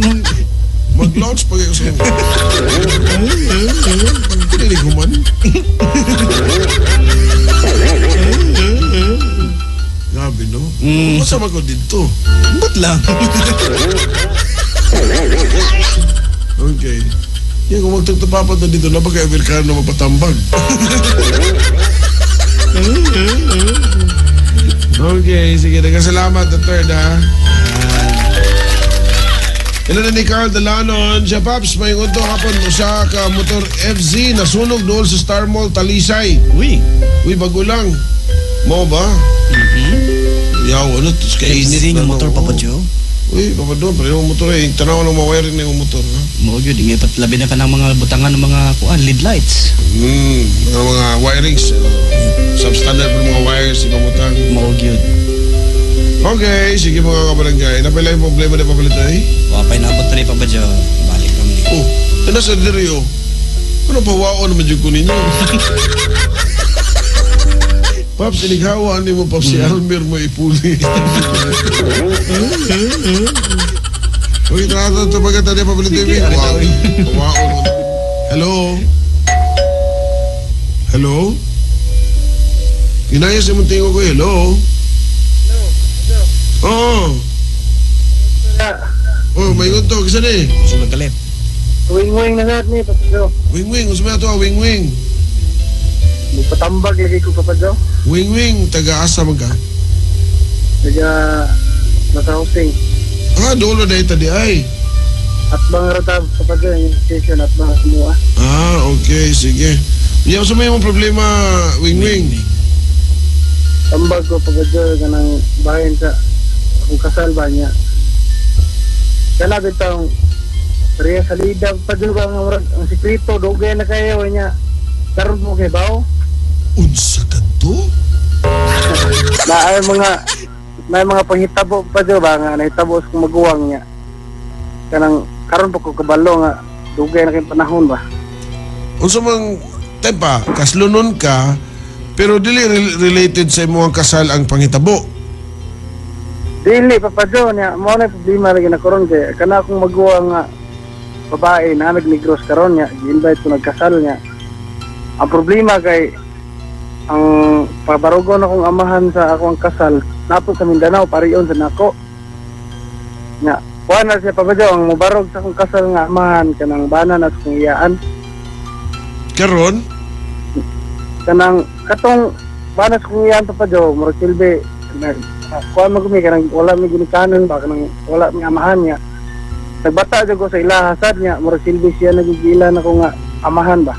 Mag-launch pa kayo sa... Hindi ko man. Grabe, no? Masama ko dito. Ba't lang? Okay. Yan, kung magtagtapapat na dito, napaka Amerikano mapatambag. Okay, sige. Nagkasalamat, the third, ha? Ilo na ni Carl Dalanon. Siya, Paps, may unto hapon usa ka motor FZ nasunog doon sa Star Mall, Talisay. Uy. Uy, bago lang. Mo ba? Yaw, ano? Tapos kainit FZ na, nga motor, no? Papa Joe. Uy, Papa Don, pareho motor eh. Tanaw ng mga wiring na yung motor, ha? Mao gyud ingay labi na ka ng mga butangan ng mga kuan lead lights. Mga wirings. Substandard po mga wires, ibang butang. Mao gyud. Okay, sige mga kabarangay. Napila yung problema na papalit ay? Wapay nabot rin Papa Joe. Balik kami. Oh, ano sa diri oh? Ano pa wao naman yung kunin niyo? Paps, ilighawa ni mo, Paps, si Almer mo ipuli. Okay, tara, tara, tara, tara, papalit TV. Wow. Wow. Hello? Hello? Inayos yung tingo ko, hello? Oo. Oh, may gunto, kisa ni? Sulod kalit. Wing-wing na sad ni, Papa Joe. Wing wing, unsa may ato ah, wing wing. Magpatambag lagi ko, Papa Joe. Wing wing, taga-asa man ka. Taga nasa housing. Ah, dulo na ito di ay. At bang ratab, Papa Joe, yung station at bang semua. Ah, okay, sige. Yan, unsa may imong problema, wing wing? Tambag ko, Papa Joe, kanang bahin sa akong kasal ba niya. Kana bitang Riya salida, Papa Joe, ba ang, ang sikreto, dugay na kayo niya. Karon mo kay bawo. Unsa ka to? Na ay mga may mga panghitabo pa Joe ba nga nahitabo sa kong maguwang niya. Kanang karon pa ko kabalo nga dugay na kay panahon ba. Unsa man tepa, kaslunon ka, pero dili related sa imong kasal ang panghitabo. Dili Papa Joe niya mo na problema lagi na karon kay kana akong maguwang nga babae na nag-negros karon niya, gi-invite ko nagkasal niya. Ang problema kay ang pabarugon akong amahan sa akong kasal napo sa Mindanao parion sa nako. Nya, kuha na siya Papa Joe ang mubarog sa akong kasal nga amahan kanang bana na sa akong iyaan. Karon, Kanang katong bana sa akong iyaan Papa Joe, murag silbi na kuha man kami kanang wala mi ginikanan ba kanang wala mi amahan niya. Nagbata jud ko sa ilaha sad niya, murag silbi siya nagigila na ko nga amahan ba.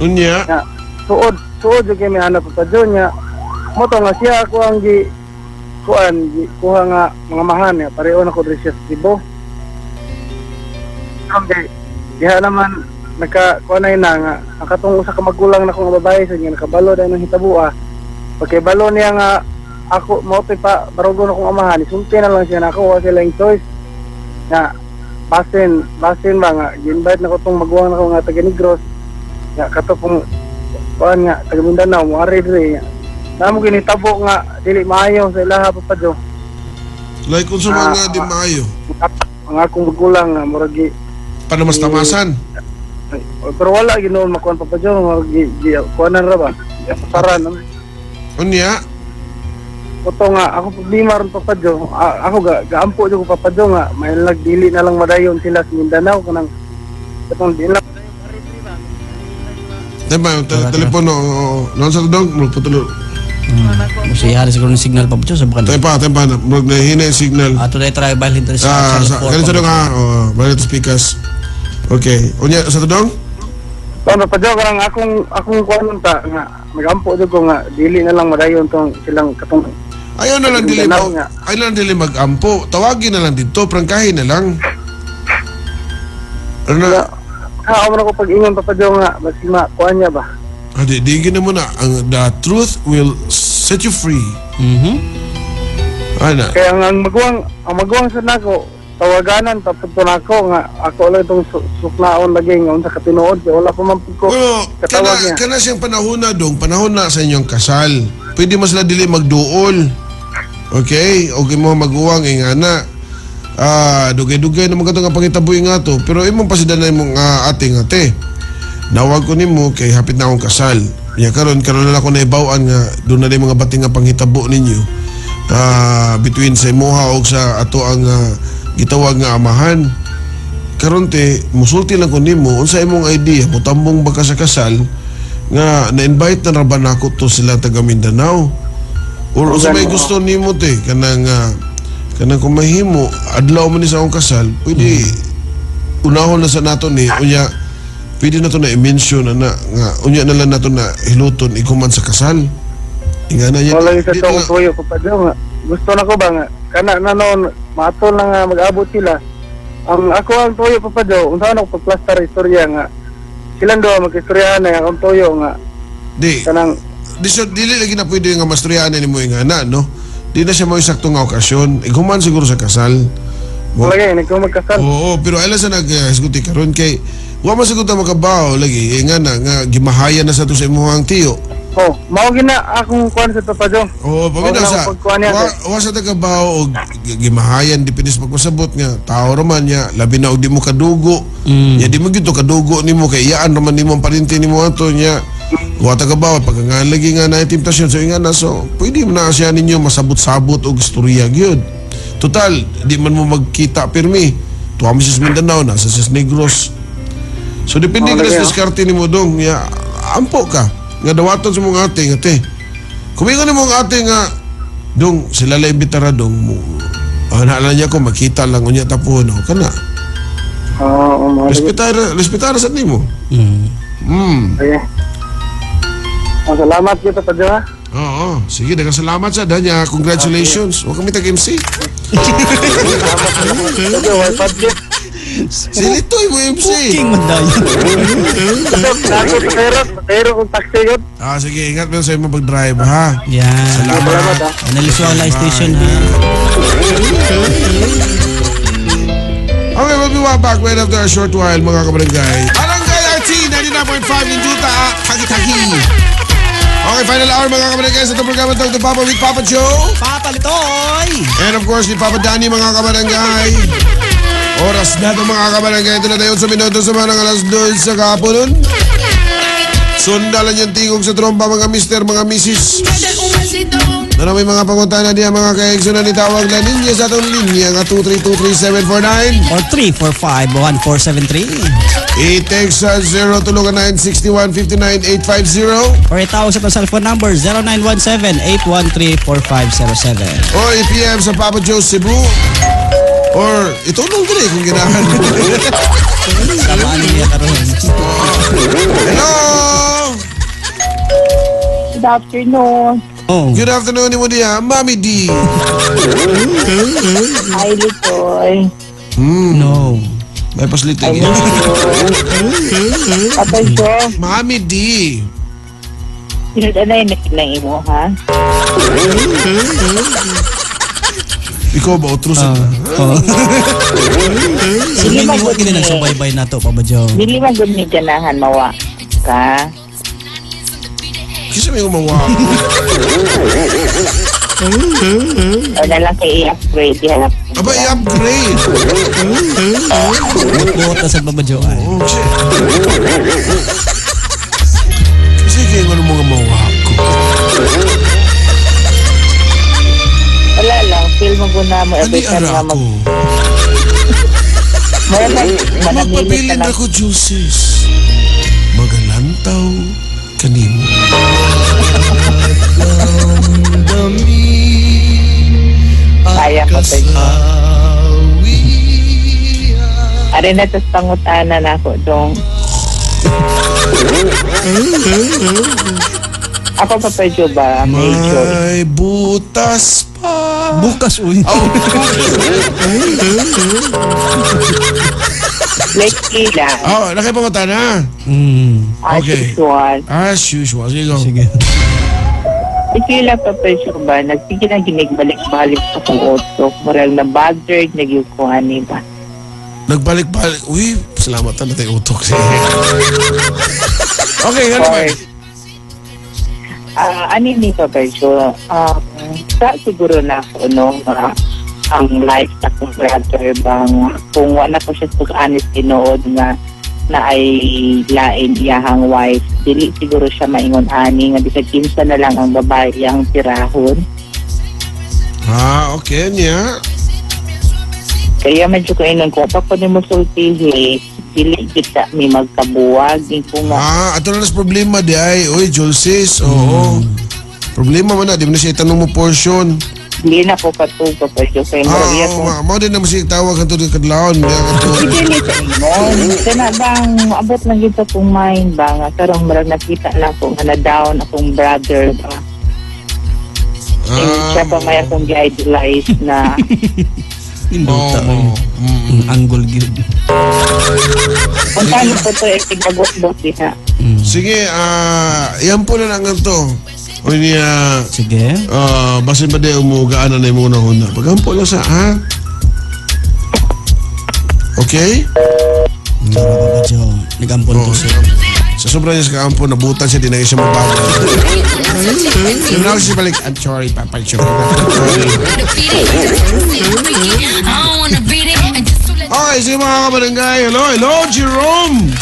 unya, Nya, suod suod jud kay mi anak Papa Joe niya. Mo to nga siya ako ang gi kuan gi kuha nga mga amahan niya, pareho na ko diri siya sa Cebu. Okay. Diha naman naka kuan na nga ang katong usa ka magulang na akong babae sa niya nakabalo dahil ng hitabua. Pagkabalo niya nga ako mo to'y pa barugon akong amahan, isulti na lang siya na ako wa sila yung choice. Nga basin basin ba nga gi-invite na ko tong maguwang na ko nga taga Negros. Nga kato pong kuan nga taga Mindanao mo ari diri. Namo ginitabo nga dili maayo sa ilaha Papa Joe. Like unsa man nga di maayo. Ang akong magulang nga murag gi Panamas-tamasan. Ay, pero wala ginoon makuan Papa Joe, murag gi kuanan ra ba? Pasaran. Unya, Kuto nga ako problema ron Papa Joe. Ako gaampo jud ko Papa Joe nga may dili na lang madayon sila sa Mindanao kanang katong di lang. Diba, telepono, noon sa dog, magpatulo. Musihari siguro ng signal Papa Joe sa bukan. Tempa, murag nahina yung signal. Ato na try balhin diri sa Ah, channel 4. ganito sa dong ha, oh, balik to speakers. Okay, unya sa dong? Kuan Papa Joe kanang akong kuanon ta nga nagampo jud ko nga dili na lang madayon tong silang katong Ayaw na lang dili Mindanao nga. ayaw na lang dili mag-ampo. Tawagin na lang dito, prangkahin na lang. Ano na? Ha, ako na ko pag-ingon Papa Joe nga basi ma kuan niya ba. Ah, di na mo na. Ang, the truth will set you free. Ano? Kaya ang maguwang sa nako tawaganan tapos nako nga ako lang itong suknaon lagi nga unsa ka tinuod kay wala pa man pud ko Pero, katawag kana, niya. kana siyang panahon na dong, panahon na sa inyong kasal. Pwede mo sila dili magduol. Okay, og imo maguwang ingana. Dugay-dugay naman kato nga pangitaboy nga to, pero imong pasidanan imong ate nga te. Nawag ko nimo kay hapit na akong kasal. Nya karon karon na ako naibaw-an nga doon na mga bating nga panghitabo ninyo. Between sa imuha og sa ato ang gitawag nga amahan. Karon te, musulti lang ko nimo unsa imong idea, mutambong ba ka sa kasal nga na-invite na ra ba nako to sila taga Mindanao? Or unsa may gusto nimo te kanang kanang kung mahimo adlaw man ni sa akong kasal, pwede unahon na sa nato ni unya pwede na to na i-mention na, na nga unya na lang nato na hiluton ikuman sa kasal. Ingana niya. Wala sa to akong tuyo Papa Joe nga. Gusto na ko ba nga kana na noon maatol na nga mag-abot sila. Ang ako ang tuyo Papa Joe, unsa na ko pagplastar istorya nga silang duha mag-istoryahan na akong tuyo nga di kanang di so dili lagi na pwede nga mastoryahan nimo ingana, no? Di na siya mo sakto nga okasyon. Iguman siguro sa kasal. Wala gay nagko magkasal. Oo, pero ala sa nag-hisguti karon kay wa man siguro ta makabaw lagi ingana nga gimahayan na sa to sa imong tiyo. Oh, mao gina akong kuan sa Papa Joe. Oo, paminaw sa wa sa tagabaw og gimahayan depende sa pagpasabot nga tao raman niya labi na og di mo kadugo. Nya di mo gyud to kadugo nimo kay iyaan raman nimo ang parinti nimo ato nya. Wa tagabaw pagkangan lagi nga na temptasyon so ingana so pwede mo na siya ninyo masabot-sabot og istorya gyud. Total di man mo magkita pirmi. Tuwa mi sa Mindanao na sa Negros. So depende ka sa diskarte nimo dong ya ampo ka nga dawaton sa mong ate nga te. Kumingon ni mong ate nga dong sila la imbitara dong mo. Naalala niya ko makita lang unya tapuhon o kana. Oo, Respetar sa nimo. Okay. Oh, salamat kita Papa Joe. Oo, sige daghang salamat sa danya. Congratulations. Wa kami tag MC. Silitoy mo MC. King man dayon. Pero kung taxi yun. Sige, ingat mo sa imong pag-drive ha. Yan. Salamat. Analisuan lang station B. Okay, we'll be right back right after a short while mga kabarangay. Barangay RT 99.5 Ninjuta, Taki-taki. Okay, final hour mga kabarangay sa itong programa Talk to Papa with Papa Joe. Papa Litoy! And of course, ni Papa Danny mga kabarangay. Oras na ito mga kabarangay. Ito na tayo sa minuto sa mga 2:00 sa kahaponon. Sundalan yung tingog sa trompa mga mister, mga misis. Na may mga pangutana niya mga kaegso na nitawag na ninyo sa atong linya nga 2323749 or 3451473. I-text sa 0 961 59 850 or itawag sa atong cellphone number 0917-813-4507 or i-PM sa Papa Joe Cebu or itulong din eh kung ginahan. Samaan niya karon. Hello! Good afternoon. Oh. Good afternoon, ni mo diya, Mami D. Hi, Litoy. No. May paslitig. Papa Joe. Mami D. Sinod na yung nakilang imo, ha? Ikaw ba, otro sa Oo. Sige, hindi mo kini nagsubaybay na to, Papa Joe. Dili man gud ni ganahan mawa ka. Kisa may gumawa. O na lang kay i-upgrade. Aba, i-upgrade. Buot na sa Papa Joe. Oo, kasi kayo nga mga mawa ko. Wala lang. Feel mo guna mo every Ani time ara nga ko. Manamili Magpabilin ka lang. ako, Juices. Magalantaw kanimo. Kaya ko to. Ari na tas pangutana na ako dong. Ako Papa Joe ba? Major. May butas pa. Bukas, uy. Oh. Like ila. Oh, nakipangutana. As Okay. usual. As usual. Sige, go. Sige. Ikila Papa Joe ba? Nagsige na ginigbalik-balik sa kong utok. Moral na bothered, nagyukuhan ni ba? Nagbalik-balik. Uy, salamat na tayo utok. Okay, ano ba? Ano ni Papa Joe? sa siguro na ako, no, nga ang life sa akong brother bang kung wala ko siya pag-anis tinuod nga na ay lain iyahang wife, dili siguro siya maingon ani nga bisag kinsa na lang ang babae iyang tirahon. Ah, okay niya. Kaya medyo ko inon ko pa ko nimo sultihi, dili kita mi magkabuwag ko nga. Ah, ato na nas problema di ay. Oy, Julsis, oo. Problema man na, di mo na siya itanong mo portion. Dili na ko katugo pa siya kay Ah, Maria oo, ko. mao din na mo siya tawag hantud kadlawon. Dili sa ingon. Kana bang abot lang gid sa akong mind ba nga karong murag nakita na ko nga na-down akong brother ba. Eh, siya pa may akong gi-idolize na Ninduta. Oo, Ang angle gyud. kung paano po ito eh, tigabot-bot diha. Sige, yan po na lang to. O niya, Sige. Basin pa di umugaan na imong una-una. Pagampo lang sa, ha? Okay? Hindi ba Papa Joe? Nag-ampon to siya. Sa sobra niya sa kaampo, nabutan siya, di na siya mabago. Yung na siya balik, I'm sorry, Papa Joe. Okay, sige mga kabarangay. Hello, hello, Jerome!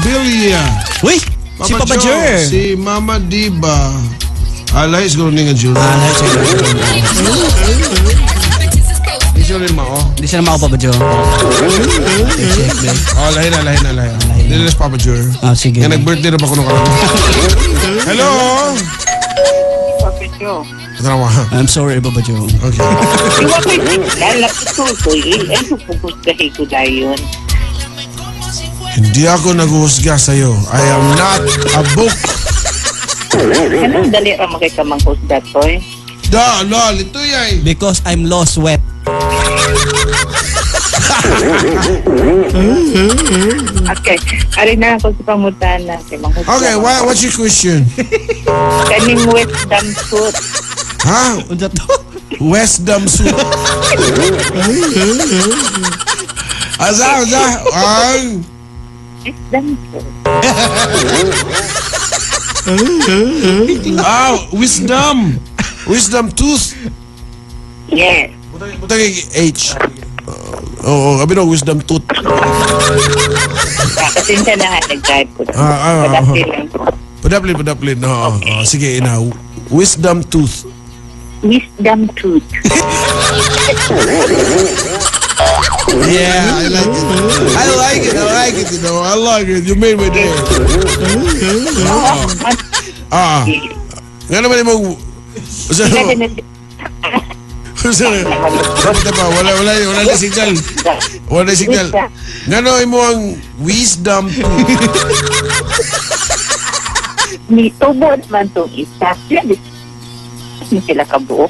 Bilya. Uy! Si Papa Jer! Si Mama Diba. Alay, siguro niya nga Jerome. Alay, siguro. Hindi siya rin mao. Hindi siya na mao, Papa Joe. Check, check. Oh, lahi na, lahi na, lahi na. Hindi na si Papa Jer. Ah, sige. Nga nag-birthday na ba ko nung karon? Hello! Papa Joe. Tara, I'm sorry, Papa Joe. Okay. Iwa ko signal, naputol eh. Ay, pupukos gahi ko dayon. Hindi ako naghuhusga sa'yo. I am not a book. Anong dali ra makikamang husga, toy? Da, lol, ito yay. Because I'm lost wet. Okay. Ari na ako sa pangutana. Okay, what's your question? Kaning wisdom tooth. Ha? Unsa to? Wisdom suit. Asa, asa? Ang... Wisdom tooth. Ah, wisdom. Wisdom tooth. Yes. Butang H. Oo, kami no, wisdom tooth. Pasensya na nga, nag-drive ko. Padaplin lang po. Padaplin, padaplin. Oo, okay. Sige, ina. Wisdom tooth. Wisdom tooth. Yeah, I like it. I like it. I like it, you know. I like it. You made my day. Ah. Nga naman yung wala, wala, wala na signal. Wala na signal. Nga no, mo ang wisdom tooth. Ni tubo naman itong isa. Sila kabuok.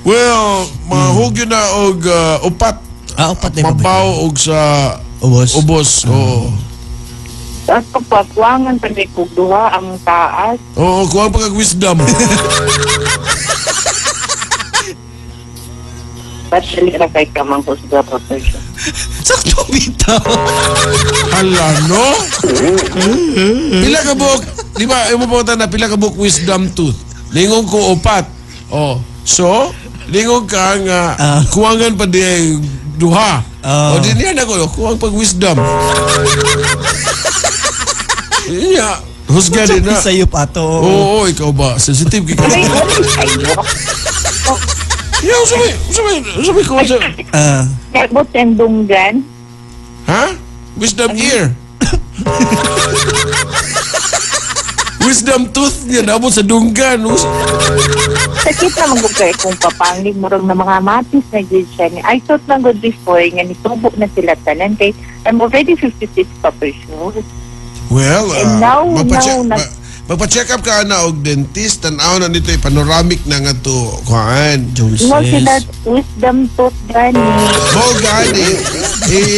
Well, mahugyo na og upat. Ah, upat na mabaw og sa ubos. Ubos, oo. Tapos pagpakuangan pa rin kung duha ang taas. Oo, kuha pa kag wisdom. Ba't dali ra kay kamang husga pa po siya? Sakto bitaw. Hala, no? Pila ka buok, di ba, imo pa na pila ka buok wisdom tooth. Lingon ko upat. Oh, so, lingon ka nga kuwangan pa di duha. O di niya na ko, kuwang pag wisdom. Iya, husga din na. Sa'yo pa to. Oo, ikaw ba? Sensitive ka. Ay, ay, Yeah, sabi ko. Nagbot ang dunggan. Ha? Wisdom ear. Wisdom tooth niya, naabot sa dunggan. Sakit na manggod kayo kung papanglig, murag na mga matis na gid siya ni. I thought lang good before, nga nitubo na sila tanan. Kay, I'm already 56 pa per sure. Well, And now, magpa-check up ka na og dentist, tanaw na nito panoramic na nga to, kuhaan. Mo sila wisdom tooth gani. Mo gani.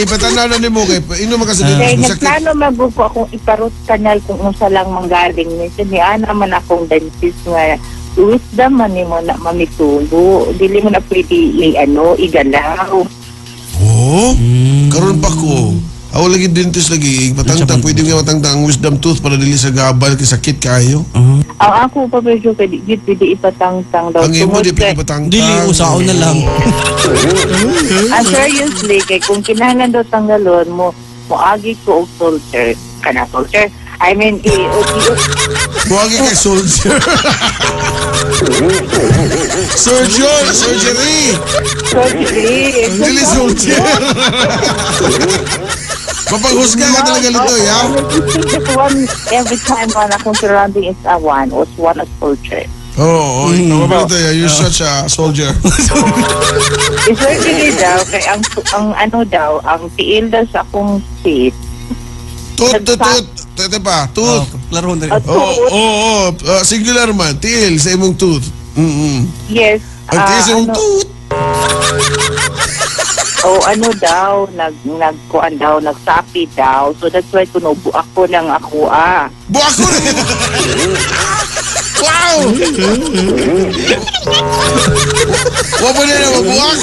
Ipatanaw na nimo kay ino man kasi Kay dentist. nagplano mago ko akong iparot kanal kung unsa lang manggaling ni. So, ni ana man akong dentist nga wisdom man nimo na mamitubo. Dili mo na pwede i-ano, igalaw. Oh, karon pa ko. Ako lagi dentist lagi, patangtang, pwede nga matangtang ang wisdom tooth para dili sa gabal kay sakit kayo. Ang ako pa medyo kay di gid pwede ipatangtang daw. Ang imo Tungod di pwede kay- patangtang. Dili, usaon na lang. Ah, seriously, kay kung kinahanglan daw tanggalon mo, moagi ko og soldier. Kana soldier. I mean, i, o, i, Buwagi kay soldier. Surgeon, surgery. surgery. Dili soldier. Mapanghusga ka talaga nito, ya? Just one, every time one akong surrounding is a one, was one a soldier. Oo, oh, oh, mm. Ito, you're such a soldier. I-surgery daw, kay ang ano daw, ang tiil daw sa akong teeth. Tut, tut, tut. Tete pa, tooth. Oh, klaro na rin. At Oo, tooth, oo, oh, singular man, tiil sa imong tooth. Mm-mm. yes. Ang tiil sa imong ano, tooth. O ano daw, nagkuan daw, nagsapi daw. So that's why kunubo ako ng ako ah. Buwak ko rin. Wow! Wa mo na mabuwak.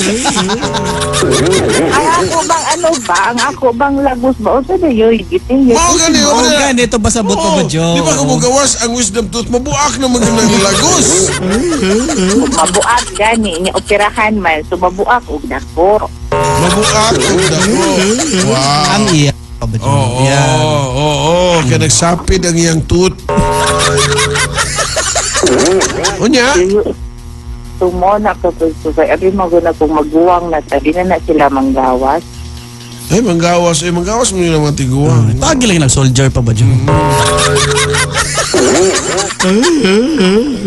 Ang ako bang ano ba? Ang ako bang lagos ba? O sa dayoy, giting yun. Mao gani, wa Oo, mo na. gani. Ito ba sa buto Oo, ba, Joe? Di ba kung mugawas ang wisdom tooth, mabuak na mga lagos. Mabuak gani, niya operahan man. So mabuak og dako. Mabuak og dako. Wow. Ang iya. Pa ba, Joe? Oo, Yan. oo, oo. Kaya nagsapid ang iyang tooth. Unya? Tumona ka po so kay abi maguna kung maguwang na ta di na na sila manggawas. Ay, manggawas. Ay, manggawas mo yung mga tiguang. Tawagin lang ng soldier pa ba, Joe?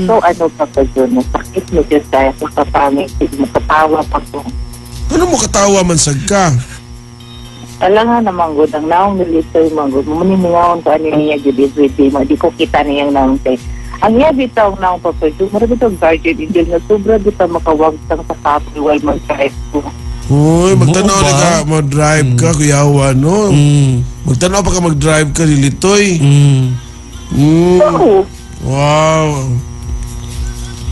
So ano pa pa yun, nasakit mo dyan tayo sa kapangit, makatawa pa ko. Ano mo katawa man sad ka? Alam nga naman gud, ang naong nilitoy man gud, muniningawon ko ani niya gud every day, ma di ko kita niyang naong kay. Ang iya bitaw ang naong papadyo, mura bitaw guardian angel nga sobra bitaw makawagtang sa kapoy while mag-drive ko. Uy, magtanaw Oo na ba? ka, mag-drive ka, kuyawa, no? Magtanaw pa ka mag-drive ka, lilitoy. Oo. Wow.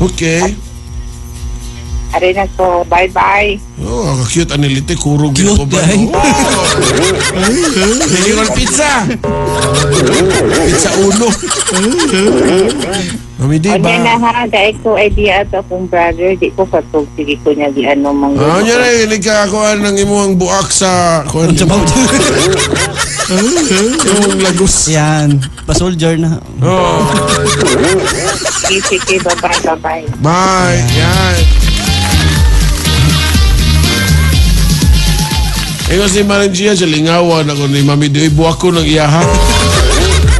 Okay. Ari na ko, bye-bye. Oh, cute ang nilitoy. Kurog Cute, ko ba? eh. Oh. Hindi ko pizza. Pizza uno. Mami, di O ba? niya na ha, dahil ko idea ato akong brother, di ko katog, sige ko niya di ano mang Ah, niya na, hilig ka kuhaan ng imong buak sa kuhaan. Sa ba, Joe? Yung lagos. Yan. Pa-soldier na. Oh. Sige, sige, bye-bye, bye-bye. Bye. Yan. Ingon si Maring Gia, sa lingawan ako ni Mami Dioy, buwak ko ng iyaha.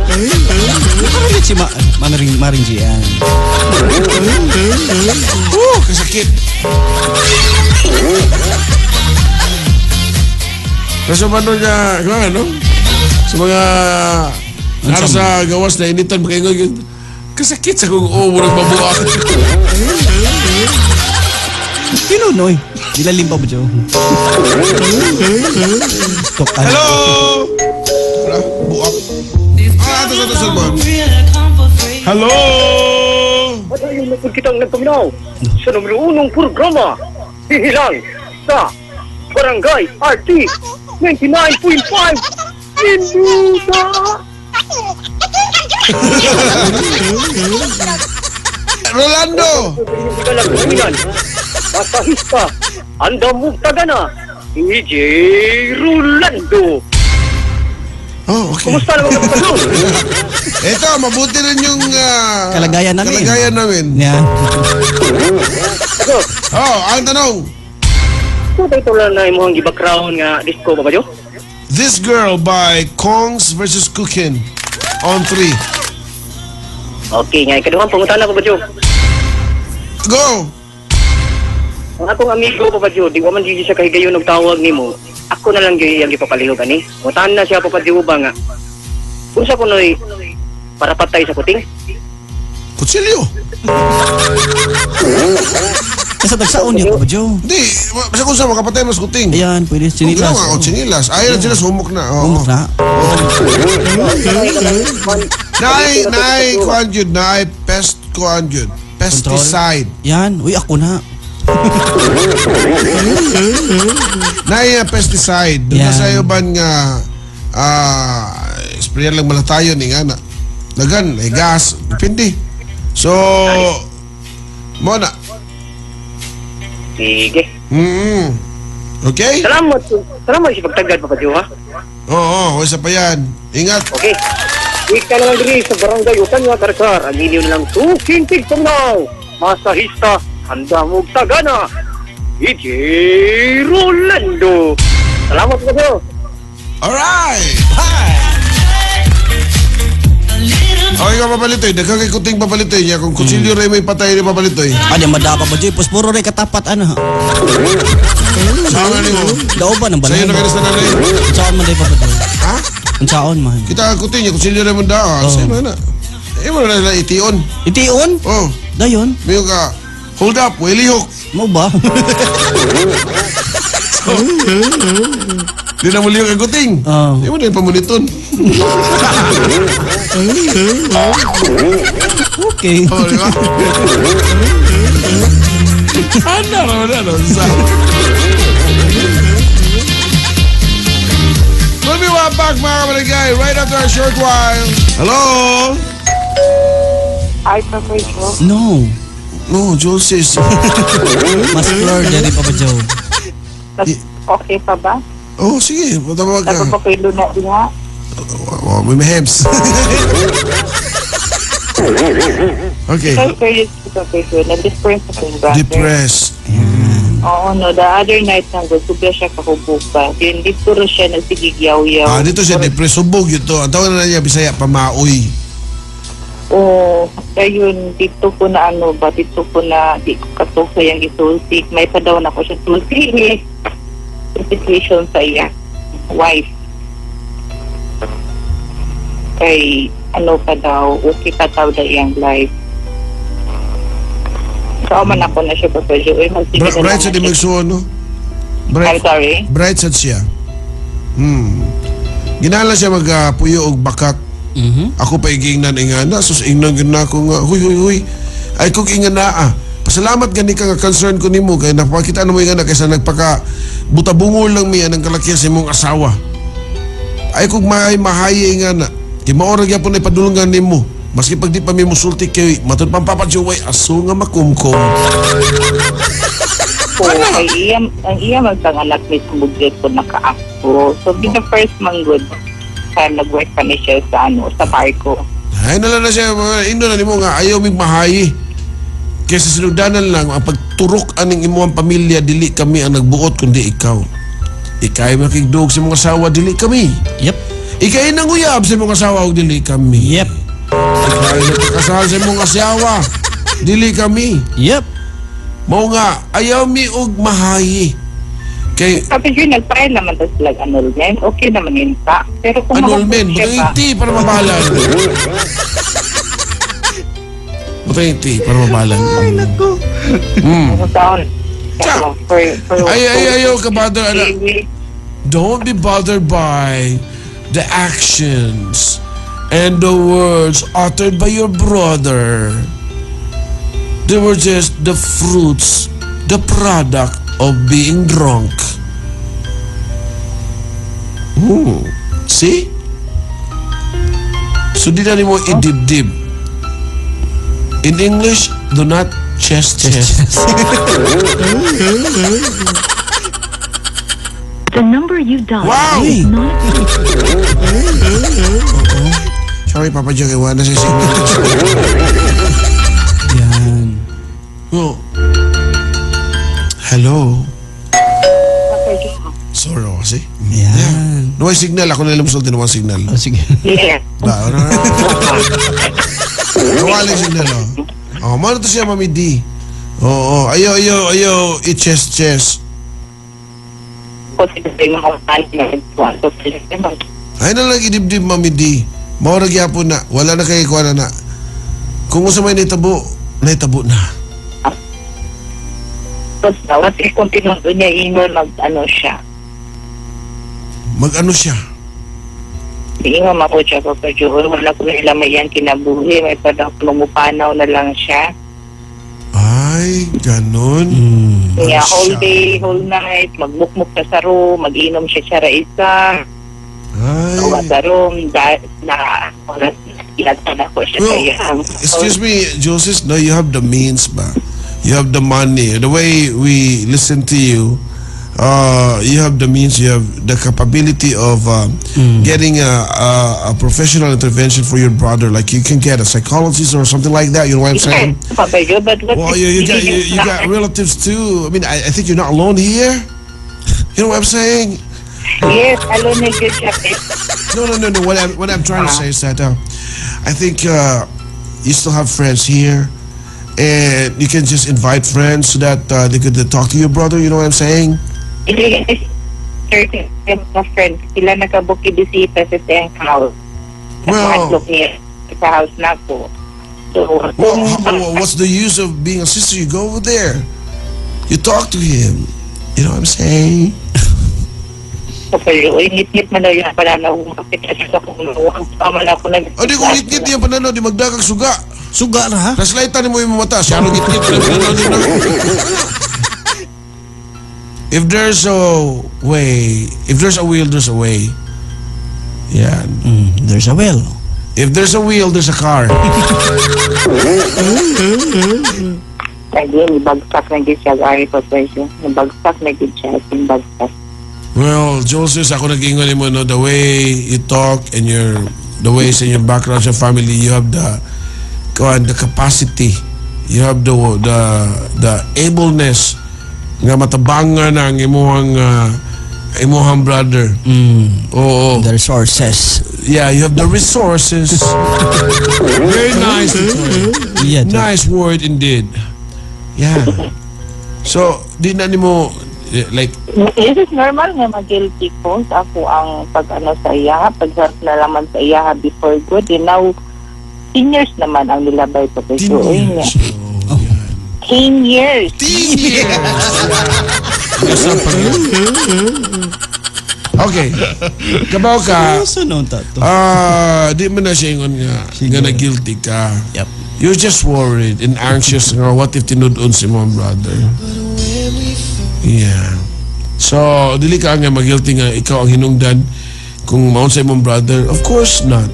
Nakarelate si Maring Gian. Kasakit. Kaso ba nun niya, ano? Sa mga nara sa gawas na initan, makaingon, kasakit sa kong ubo ng mabuak. Pinunoy. Nilalim pa ba, Joe? Hello! Wala, buak. Ah, ito sa cellphone. Hello! Padayon na po kitang nagpaminaw sa numero unong programa, Hihilang sa Barangay RT 99.5 Minduta! Rolando! Masahista, andamog tagana, DJ Rolando! Oh, okay. Kumusta naman ang kapatid? Ito, mabuti rin yung Kalagayan namin. Kalagayan namin. Yeah. Oh, ang tanong. Kung ito lang na imong gibackground nga disco ba ba, Jo? This Girl by Kongs vs. Cookin on 3. Okay, nga ikaduhang pangutana pa ba, Jo? Go! Ang akong amigo pa ba, Jo, di wa man gyud siya kahigayon og tawag nimo. Ako na lang gyud iyang gipapalihog ani. Mutan na siya Papa Jo ba nga. Unsa kunoy para patay sa kuting? Kutsilyo. Kasi tagsaon niya pa ba, Joe? Hindi, basta kung saan makapatay mas kuting. Ayan, pwede. Chinilas. Chinilas. Oh, chinilas. Ayaw na chinilas, humok na. Oo. Humok na. Naay, naay, kuan yun. Naay, pest, kuan yun. Pesticide. Yan. Uy, ako na. Naay, pesticide. Doon na Yan. sa ban nga, Sprayan lang malatayon ni nga na. Dagan, ay gas, depende. So, mo na. Sige. Okay? Salamat. Salamat sa pagtagad, Papa Joe, ha? Oo, isa pa yan. Ingat. Okay. Ika na lang diri sa barangay Utan nga Karkar. Ang inyo lang suking tigtungnaw. Masahista, handa mong tagana. DJ Rolando. Salamat, Papa Joe. Alright! Bye! Okay ka, Papalitoy. Daghang kay kuting, Papalitoy niya. Kung kutsilyo rin may patay ni Papalitoy. Ano, madapa pa, Joy. Puro rin katapat, ano. Saan ni mo? Dao ba ng balay? Sa'yo na kayo sa nanay. Unsaon man day, Papa Joy? Ha? Unsaon man? Kita ang kuting niya. Kutsilyo rin mo dao. Sa'yo na na. Eh, mo na na tion. Tion? Oh. Dayon? May ka. Hold up. Willie hook. Mo ba? So, di na muli yung kaguting. Oh. Di mo na yung pamuniton. Okay. Oh, di ba? Ano naman ano? We'll be right back, mga kabarangay, right after a short while. Hello? Ay, Papa Joe. No. No, Joseph. Mas floor dyan Papa Joe. Okay pa ba? Oh, sige. Patawag ka. Tapos pa kayo luna nga. Oh, may hems. Okay. Kay fairness ko, Papa Joe, na-depress akong brother. Depressed. Oo, no. The other night nang sobra siya kahubog ba. Then, dito rin siya nagsigigyaw-yaw. Ah, dito siya depressed. Subog yun to. Ang tawag na niya, Bisaya, pamaoy. Oo. Ayun, dito ko na ano ba, dito ko na, di ko katuksa yung isulti. May pa daw na ko siya sulti. Situation sa iya. Wife. Kay, ano pa daw, okay pa daw na iyang life. So, man ako na siya, Papa Joe. Bright sa di magsuon, no? I'm sorry? Bright sad siya. Ginalan siya magpuyo og bakak. Mm-hmm. Ako pa igingnan ingana, sus ingnan gyud na ako nga, huy huy huy. Ay kung ingana ah. Pasalamat gani ka nga concern ko nimo kay napakita na mo ingana kaysa nagpaka butabungol lang miya ng kalakihan sa imong asawa. Ay kung mahay mahayi ingana, kay mao ra gyapon ay padulungan nimo. Maski pag di pa mi musulti kay matud pang Papa Joe aso nga makumkom. Po, kay iya, ang iya magkanganak mismo gyud ko nakaako. So, be the first manggod time nag-work pa ni siya sa ano, sa barko. Ay nala na siya, indo na nimo nga ayaw mig mahayi. Kaysa sinugdanan lang ang pagturok aning imong pamilya dili kami ang nagbuot kundi ikaw. Ikay makigdug sa imong asawa dili kami. Yep. Ikay nanguyab sa imong asawa og dili kami. Yep. Ikay nagpakasal sa imong asawa dili kami. Yep. Mao nga ayaw mi og mahayi. Kay Sabi siya, nag-file naman tas sila annulment. Okay naman yun pa. Pero kung annulment, mahugot siya butang iti para mabalan. Butang iti para mabalan. Ay, nako. Ay, ay, ayaw ka bother. Ano? Don't be bothered by the actions and the words uttered by your brother. They were just the fruits, the product of being drunk. See? So di na nimo idibdib. In English, do not chest chest. The number you dialed Wow! is not. Sorry, Papa Joe, wala na siya signal. Yan. Oh. Hello? Sorry, kasi. Yan. Yeah. No signal. Ako na lang musulti no signal. Oh, sige. Yeah. Nawala yung signal, oh. Oh, mano to siya, Mami D. Oo, oh, ayaw, ayaw, ayaw, i-chest, chest. Ay na lang idibdib, Mami D. Maura gyapon na. Wala na kay kuha na na. Kung usa may naitabo, naitabo na. Kasi kung tinundo niya, ingon mag-ano siya. Mag-ano siya? Ingon ako siya, Papa Joe. Wala ko nila may yan kinabuhi. May padang lumupanaw na lang siya. Ay, ganun. Kaya whole day, whole night, magmukmuk na sa room, mag-inom siya siya ra isa. Ay. Wa sa room da na na na ko siya Well, sa iyang. excuse me, Joseph. No, you have the means, ba? You have the money. The way we listen to you, you have the means. You have the capability of getting a professional intervention for your brother. Like you can get a psychologist or something like that. You know what I'm saying? Yes, Papa Joe, but what Well, if you got relatives too. I mean, I think you're not alone here. You know what I'm saying? Yes, alone na gyud siya. No. What I'm trying to say is that I think you still have friends here, and you can just invite friends so that they could talk to your brother. You know what I'm saying? Hindi certain mga friends sila nakabuki bisita sa siyang house. Well- Well, niya sa house na ko. So, Well, what's the use of being a sister? You go over there, you talk to him. You know what I'm saying? Papa Joe, ngit-ngit man daw yung pananaw kung makita siya sa kung luwang pa man ako nag. O di kung ngit-ngit yung pananaw, di magdagag suga. Suga na ha? Flashlightan mo yung mata. Siya ano ngit-ngit yung pananaw din na. If there's a way, if there's a will, there's a way. Yan. There's a will. If there's a wheel, there's a car. Lagi, nibagsak na gid siya, ari Papa Joe. Nibagsak na gid siya, as in bagsak. Well, Joseph, ako nag-ingon mo, no, the way you talk and the ways in your background, your family, you have the the capacity, you have the ableness nga matabangan ang imuhang brother. Oo. The resources. Yeah, you have the resources. Very nice. Yeah, Nice word indeed. Yeah. So, di na nimo like Is it normal nga mag-guilty ko sa ako ang pag-ano sa iya, pag nalaman sa iya before good? And now, 10 years naman ang nilabay ko. 10 So, years. Oh. 10 years. 10 years. Okay. Kabaw ka. Seryoso noon ta to. Di mo na siya ingon nga nga na guilty ka. Yep. You're just worried and anxious nga what if tinud-on si mong brother. Yeah. So, dili ka nga mag-guilty nga ikaw ang hinungdan kung maon sa imong brother. Of course not.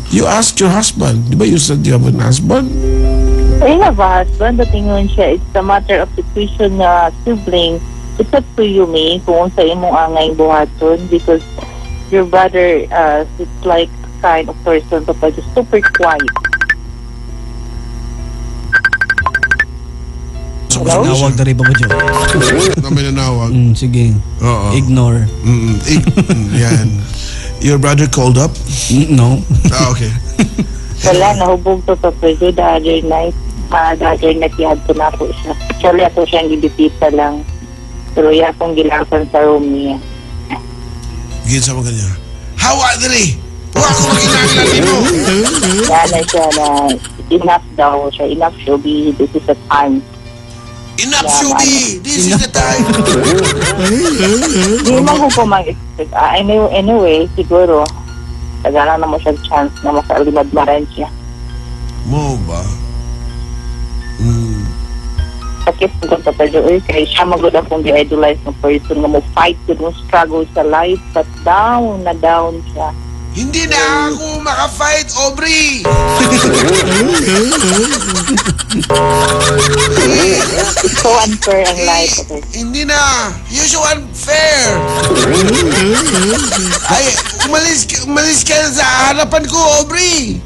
You ask your husband. Di ba you said you have an husband? I have a husband, but ingon siya, it's a matter of situation na sibling. It's up to you, me, kung sa imong angay buhaton because your brother, it's like kind of person, Papa, just super quiet. So, Hello? Nawag na rin Papa Joe. Na may nanawag. Sige. Oo. Ignore. Yan. Your brother called up? No. Ah, okay. Wala, nahubog to Papa Joe the other night. The other night, ihad ko na po siya. Actually, ako siyang gibisita lang. Pero iya akong gilasan sa room niya. Gin sa mga kanya. How are they? Huwag ako makinakilala mo. Kaya na siya na enough daw siya. Enough, Shubi. This is the time. Enough, Shubi! This is the time! Hindi man ko mag-expect. Anyway, siguro, tagalan na mo siya chance na makalimad-maran siya. Mo ba? Sakit ko sa Papa Joe, kaya siya magod akong gi-idolize ng person nga mo fight yun, mo struggle sa life, but down na down siya. Hindi na ako makafight, Aubrey! It's so unfair ang life. Okay. Hindi na! You're so unfair! Ay, umalis ka sa harapan ko, Aubrey!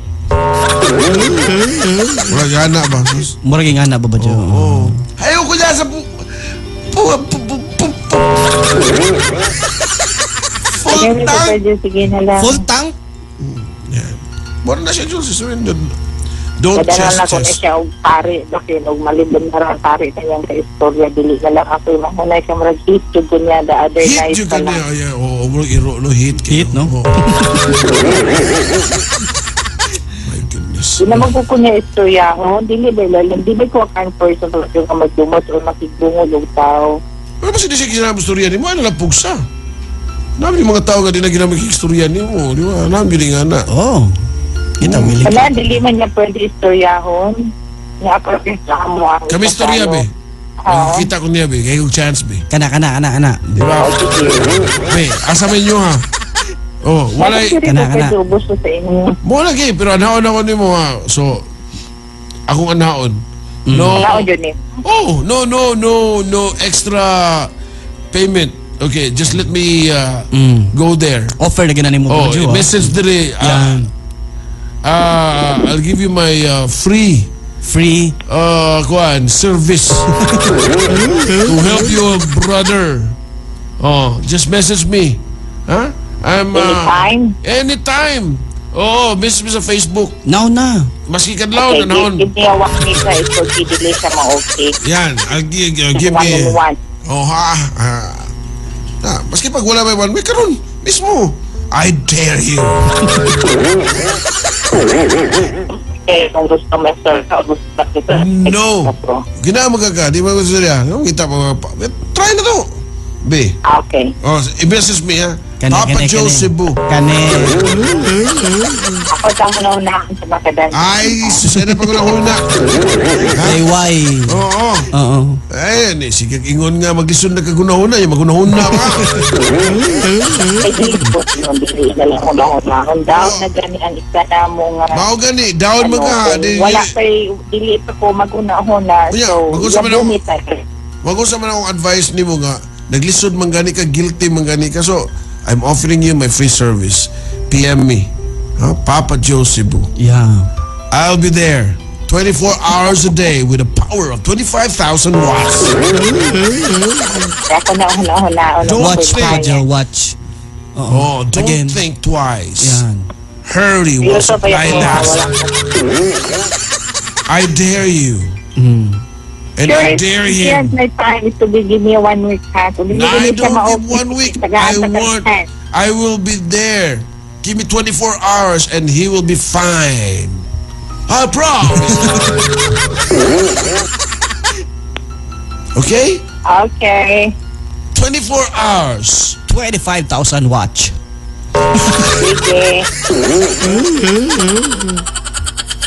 Murag ana ba? Murag yung ana Papa Joe. Oo. Ayoko na sa full Anyway, tank! Papa Joe, sige na lang. Full tank? Yeah. Mura na siya, Jules. Don't Padala chest, na ko na chest. siya og pare, bakin og malibon na ra pare sa iyang ka-istorya dili na lang ako mahunay ka murag hit jud ko niya the other Hit night jud pa ka lang. niya. Yeah, oo, murag iro, no? Hit. kayo. Hit, no? Oo. My goodness. Di naman ko niya istorya ko, dili ba lalim, dili ko ang person talaga nga magdumot o makigbungol og tao. Pero ba hindi siya ginamit istorya ni mo? Ano lang pugsa? Namin yung mga tao nga di na ginamit istorya ni mo. Di ba? Namin yung nga na. Oh. Kita willing. Wala, dili man niya pwede istoryahon. Nga ako sa amo ang Kami istorya, be. Oo. Kita ko niya, be. Kaya kong chance, be. Kana, kana, kana, kana. Di ba? Be, asa man nyo, ha? Oh, walay. Kana, Kana, kana. kana. Gusto sa inyo. Mo lagi, pero anaon ako nimo ha. So, akong anaon. No. Wala ko yun eh. Oh, no, no, no, no extra payment. Okay, just let me go there. Offer na gina nimo, Oh, Papa Joe, ah. message dire. Yan. I'll give you my free Free. Kuan service to help your brother. Oh, just message me. Huh? I'm Anytime. Anytime. Oh, message me sa Facebook. Now na. Maski kadlaw Okay, na naon. give me a one week ka if dili siya ma-okay. Yan, I'll give One me. on one. Oh, ha. Ah, ah, maski pag wala may 1 week karon mismo. I dare you. Okay, kung gusto mo, sir, kung gusto kita. No. Ginama ka ka, di ba gusto niya? Yung kita pa, try na to. B. Okay. Oh, i-message me ha. Kani, Papa kani, Joe kani. Cebu. Kani. Ako sa una sa makadan. Ay, susena pa ko na huna. Ay, why? Oo. Oo. Ay, ni sige ingon nga maglisod na kagunahuna, yung magunahuna pa. Ay, dili po. Dili na lang una-una. Down na gani ang isa na mo nga. Mao gani, down ano, man ka. kung Di, wala pa'y, dili pa ko mag-una-una. Unya, So, mag-usap man ako. yabunit na. Wag sa man akong advice nimo nga naglisod man gani ka, guilty man gani ka. So, I'm offering you my free service. PM me. Huh? Papa Joe Cebu. Yeah. I'll be there 24 hours a day with a power of 25,000 watts. Kaya ako na una-una. Don't Watch, think. Papa Joe, watch. Oo. Oh, don't Again. think twice. Yan. Hurry while Seryoso pa supply yung lasts. I dare you. And I dare He has him. my time to be give me 1 week ha. Kung dili I dili siya don't give ma-okay, 1 week. I tagaan sa want. tagaan. I will be there. Give me 24 hours and he will be fine. I promise. Okay? Okay. 24 hours. 25,000 watch. Sige.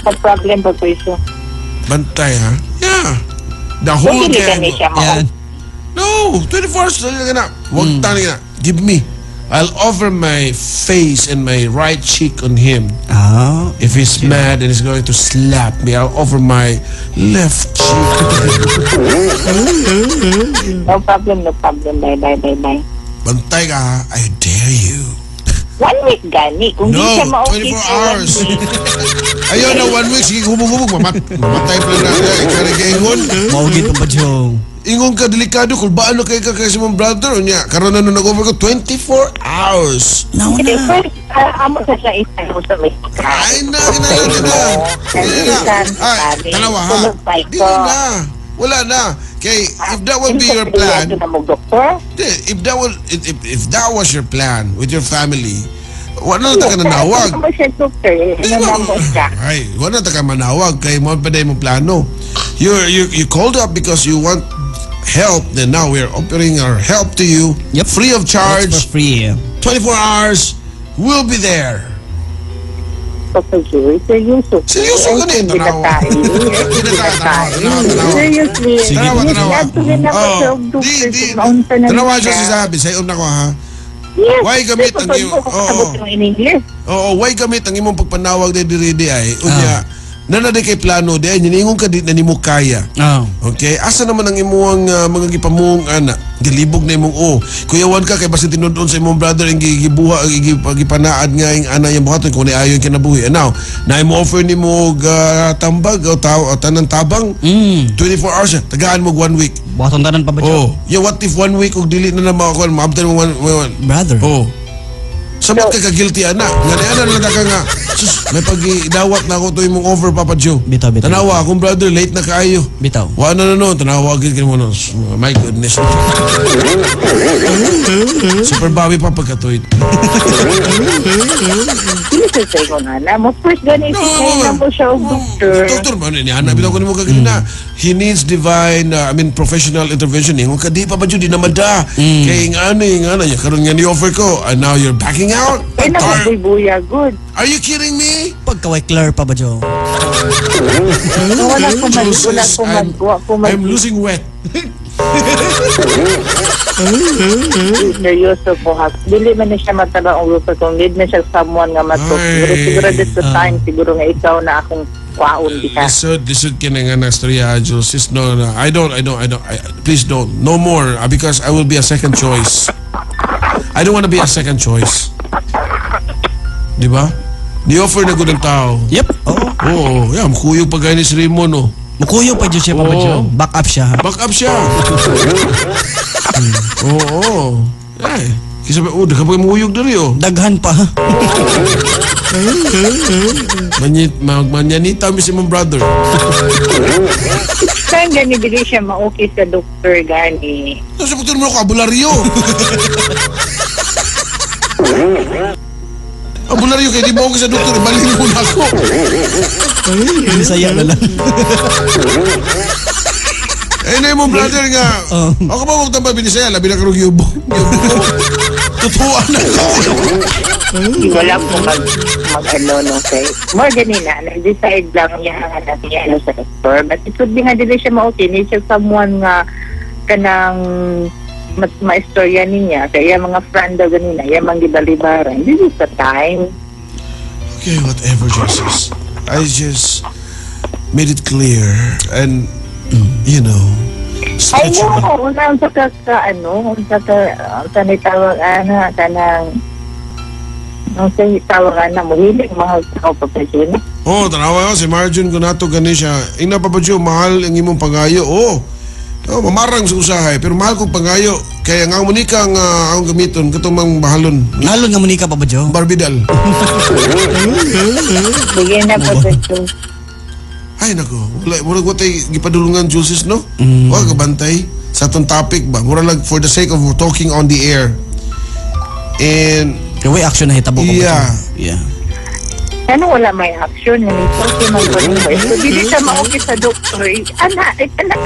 No problem pa po ito. Bantay, ha? Yeah. The Kung whole dili gang. gani siya ma Yan. No, 24 hours. Dali ka na. Huwag tani na. Give me. I'll offer my face and my right cheek on him. Ah. If he's mad and he's going to slap me, I'll offer my left cheek. No problem, no problem. Bye, bye, bye, bye. Bantay ka, ha? I dare you. 1 week gani. Kung No, di siya ma-okay 24 sa one hours. week, Ayaw na 1 week. Sige, hubog-hubog. Mamatay pa lang na. Ikaw na ingon. Maugid, Papa Joe. Ingon ka, delikado. Kung ba ano kay ka kasi mong brother. Unya, karon na nung nag-offer ko, 24 hours. Now Hindi, na. first, amo sa siya isa sa may Ay na, kinala na na. Hindi na. Ay, tanawa ha. Di na. Wala na. Kay, if that would be your plan, Na mo, doktor. di, if that was your plan with your family, wala na ta ka nanawag. Ano mo siya, doktor? Di Ano ba? na mo siya? Ay, wala na ta ka manawag kay mo pa mong plano. You called up because you want help. Then now we are offering our help to you. Yep. Free of It's charge. for free. 24 hours. We'll be there. Dr. Joey, seryoso. Seryoso ka din, tanawa. Binatay. Tanawa, tanawa, tanawa. Seriously. Tanawa, tanawa. Adto na mo Oh, siya, doktor. di, di. Kung maunsa na Tanawa siya. siya sabi. Sayon na ko ha. Yes. Why gamit ang Totoo iyo- po, kasabot Oo. yung in English. Oo, why gamit ang imong pagpanawag di diri di ay. Unya, nana di kay plano di ay niingon ka di na nimo kaya. Oh. Okay, asa naman ang imuang mga gipamuong ana? Gilibog na imong o. Kuyawan ka kay basin tinudon sa imong brother ang gibuha ang gipanaad nga ing ana iyang buhaton kung ayon kinabuhi. And now, na imo offer nimo og tambag o taw o tanan tabang 24 hours tagaan mo og 1 week. Buhaton tanan, Papa Joe. Oh, yeah, what if 1 week og dili na na makakuan, maabtan mo one. Brother. Oh. Samot ka ka guilty ana. Nga ni ana lang ka nga. Sus, may pagidawat na ako to imong offer, Papa Joe. Bitaw, bitaw. Tanawa akong brother late na kaayo. Bitaw. Wa na na no, tanawa gid kini mo no. My goodness. Super bawi pa pagkatuwid. Dili siya sa ingon ana. Mo first gani No, si na mo siya og doctor. Doktor man ni ana bitaw ko nimo kaganina. He needs divine, I mean, professional intervention. Ingon ka di pa ba jud di naman da. Kay nga ana niya karon nga ni offer ko and now you're backing out. Ay nakabuya good. Are you kidding me? Pagkaway clear pa ba, Joe? Wala ko mag wala ko mag wa ko mag I'm losing wet. Seryoso ko ha. Dili man na siya mataba ang rupa kung need na siya someone nga matok. Ay. Siguro siguro dito time siguro nga ikaw na akong kwaon diha. Lisod, lisod ka na nga na istorya, Jules. Sis, no, no, I don't, I don't, I don't, please don't. No more, because I will be a second choice. I don't want to be a second choice. Di ba? Ni-offer na gud ang tao. Yep. Oo. Oo, yeah, makuyog pa gani si Raymond, oh. Mukuyo pa dyan siya pa ba, Oo. Joe? Back up siya, ha? Back up siya. Oo. Ay, kisa ba, oh, daghan pa muyog diri, oh. Daghan pa, ha? Manyit, magmanyanita mi si mong brother. Saan gani dili siya ma-okay sa doktor gani. Nasa pagtulong mo ako, abularyo. Abularyo kay di mo okay sa doktor, ibalik mo na ako. Bisaya na lang. Eh, na yung brother nga. Oh. Ako ba huwag tambal binisaya, labi na karong yubo. Yubo. Tutuan na ako. Wala ko mag mag ano no kay more gani na nag-decide lang niya ang anak niya ano sa doktor, but it could be nga dili siya ma-okay, need siya someone nga kanang maistorya niya kaya mga friend daw ganina iya mang gibalibaran. This is the time. Okay, whatever, Jesus. I just made it clear and, I stretch know, una unsa ka, ka ano, unsa ka unsa ni tawag ana kanang unsa ni tawag ana mo hilig mga tao pa pa yun. Oh, tanawa ko si Marjun ko nato gani siya. Ina pa ba mahal ang imong pangayo. Oh. Oh, mamarang sa usahay pero mahal kong pangayo. Kaya nga mo ni ka nga akong gamiton katong mang mahalon. Nalon nga mo ni ka pa ba, Joe? Barbidal. Sige na po ito. Ay nako, wala murag wa tay gipadulungan Jules no? Wa gabantay sa atong topic ba. Mura lang for the sake of talking on the air. And Kaya way action na hitabo ko ba, Yeah. Joe? Yeah. Ano wala may action nga ni okay man ko nimo. So dili siya ma-okay sa doktor. Eh, ana, eh, ana.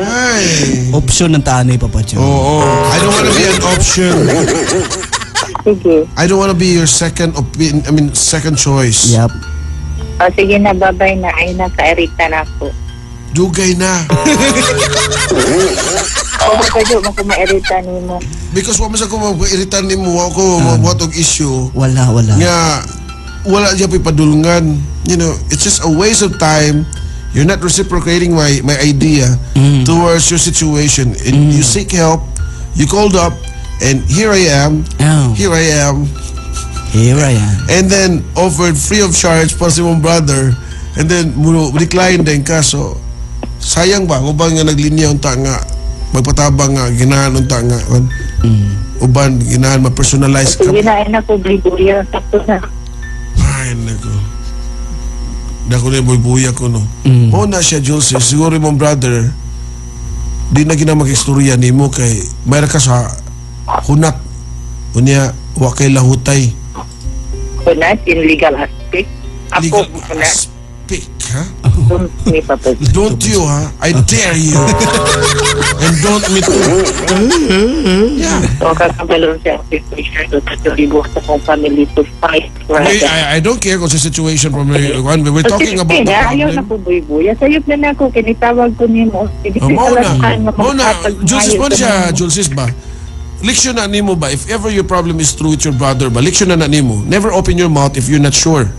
ay, Option ng taanay pa pa, Joe. oo, I don't wanna be an option. Sige. I don't wanna be your second opinion, I mean second choice. Yep. O, sige na, babay na. Ay, nakairita na ako. Dugay na. O, baka jo, makumairita nimo. Because wa man sa ko mag-iritan nimo, wa ko mabuhat og issue. Wala, wala. Nga wala siya pipadulungan. It's just a waste of time. You're not reciprocating my idea towards your situation. And you seek help. You called up, and here I am. Oh. Here I am. Here I am. And then offered free of charge pa si mong brother. And then mo decline din ka. So sayang ba uban nga naglinya unta nga magpatabang nga ginahan unta nga uban ginahan ma-personalize ka. Sige na, ay nako, Bribuya. Sakto na. Ay, nako. Dako na yung buya ko, no? Mao na siya, Jules. Eh. Siguro yung brother, di na gina mag-istorya nimo kay mayra ka sa hunat. Unya, wa kay lahutay. Kunat, in legal aspect. Ako, Legal kunat. aspect, ha? Don't me, Papa. Don't you, ha? I dare you. And don't me too. Yeah. So, kakabalon siya ang situation to tatlibo sa kong family to fight for Wait, I don't care kung sa situation from we're talking about the Ayaw na problem. ko, buy-buya. Sayop na na ako, kinitawag ko nimo. Hindi Oh, mao na. ko Mao na. Jules, mo na siya, Jules, ba? Leksyon na nimo ba? If ever your problem is true with your brother ba, leksyon na na nimo. Never open your mouth if you're not sure.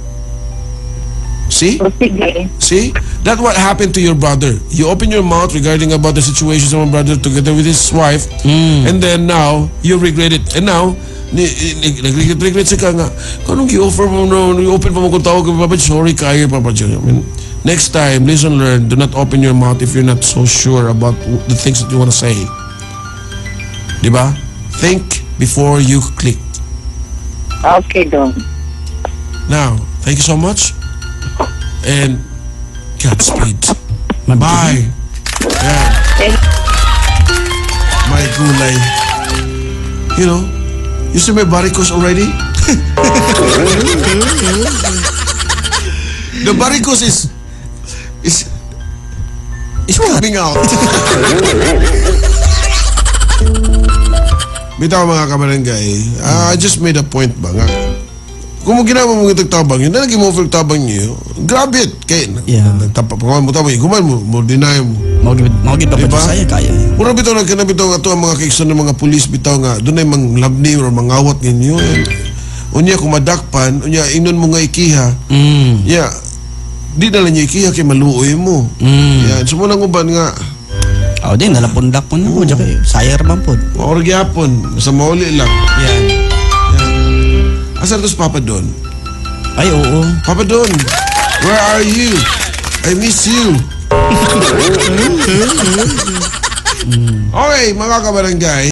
See? O, sige. See? That's what happened to your brother. You open your mouth regarding about the situation of my brother together with his wife, and then now, you regret it. And now, nag-regret siya ka nga, kanong gi-offer mo no, i-open pa mo kung tawag ka, Papa, sorry kayo, Papa Joe. I mean, next time, listen, learn, do not open your mouth if you're not so sure about the things that you want to say. Diba? Think before you click. Okay, dong. Now, thank you so much. And Godspeed. Bye. Yeah. Thank Kulay. You know? You see my varicose already? The varicose is coming out. Bitaw, mga kabarangay, I just made a point ba nga. Kung mo ginawa mo itong tabang yun, na lagi mo offer tabang niyo, grab it. Kay, nagtapa, pag mo tabang, guman mo, mo deny mo. Mao gid, Papa Diba? Joe, saya kaya. Mura bitaw na kana bitaw nga to ang mga kaikson ng mga pulis bitaw nga dunay mang labni or mangawat ninyo. Unya kung madakpan, unya ingnon mo nga ikiha. Yeah. Di na lang niya ikiha kay maluoy mo. Yeah, so mo nang uban nga Oh, di nalapundak po na ko kay sayar man pod. Or gyapon, basta mauli lang. Asa to si Papa Don? Ay, oo. Papa Don, where are you? I miss you. Okay, mga kabarangay.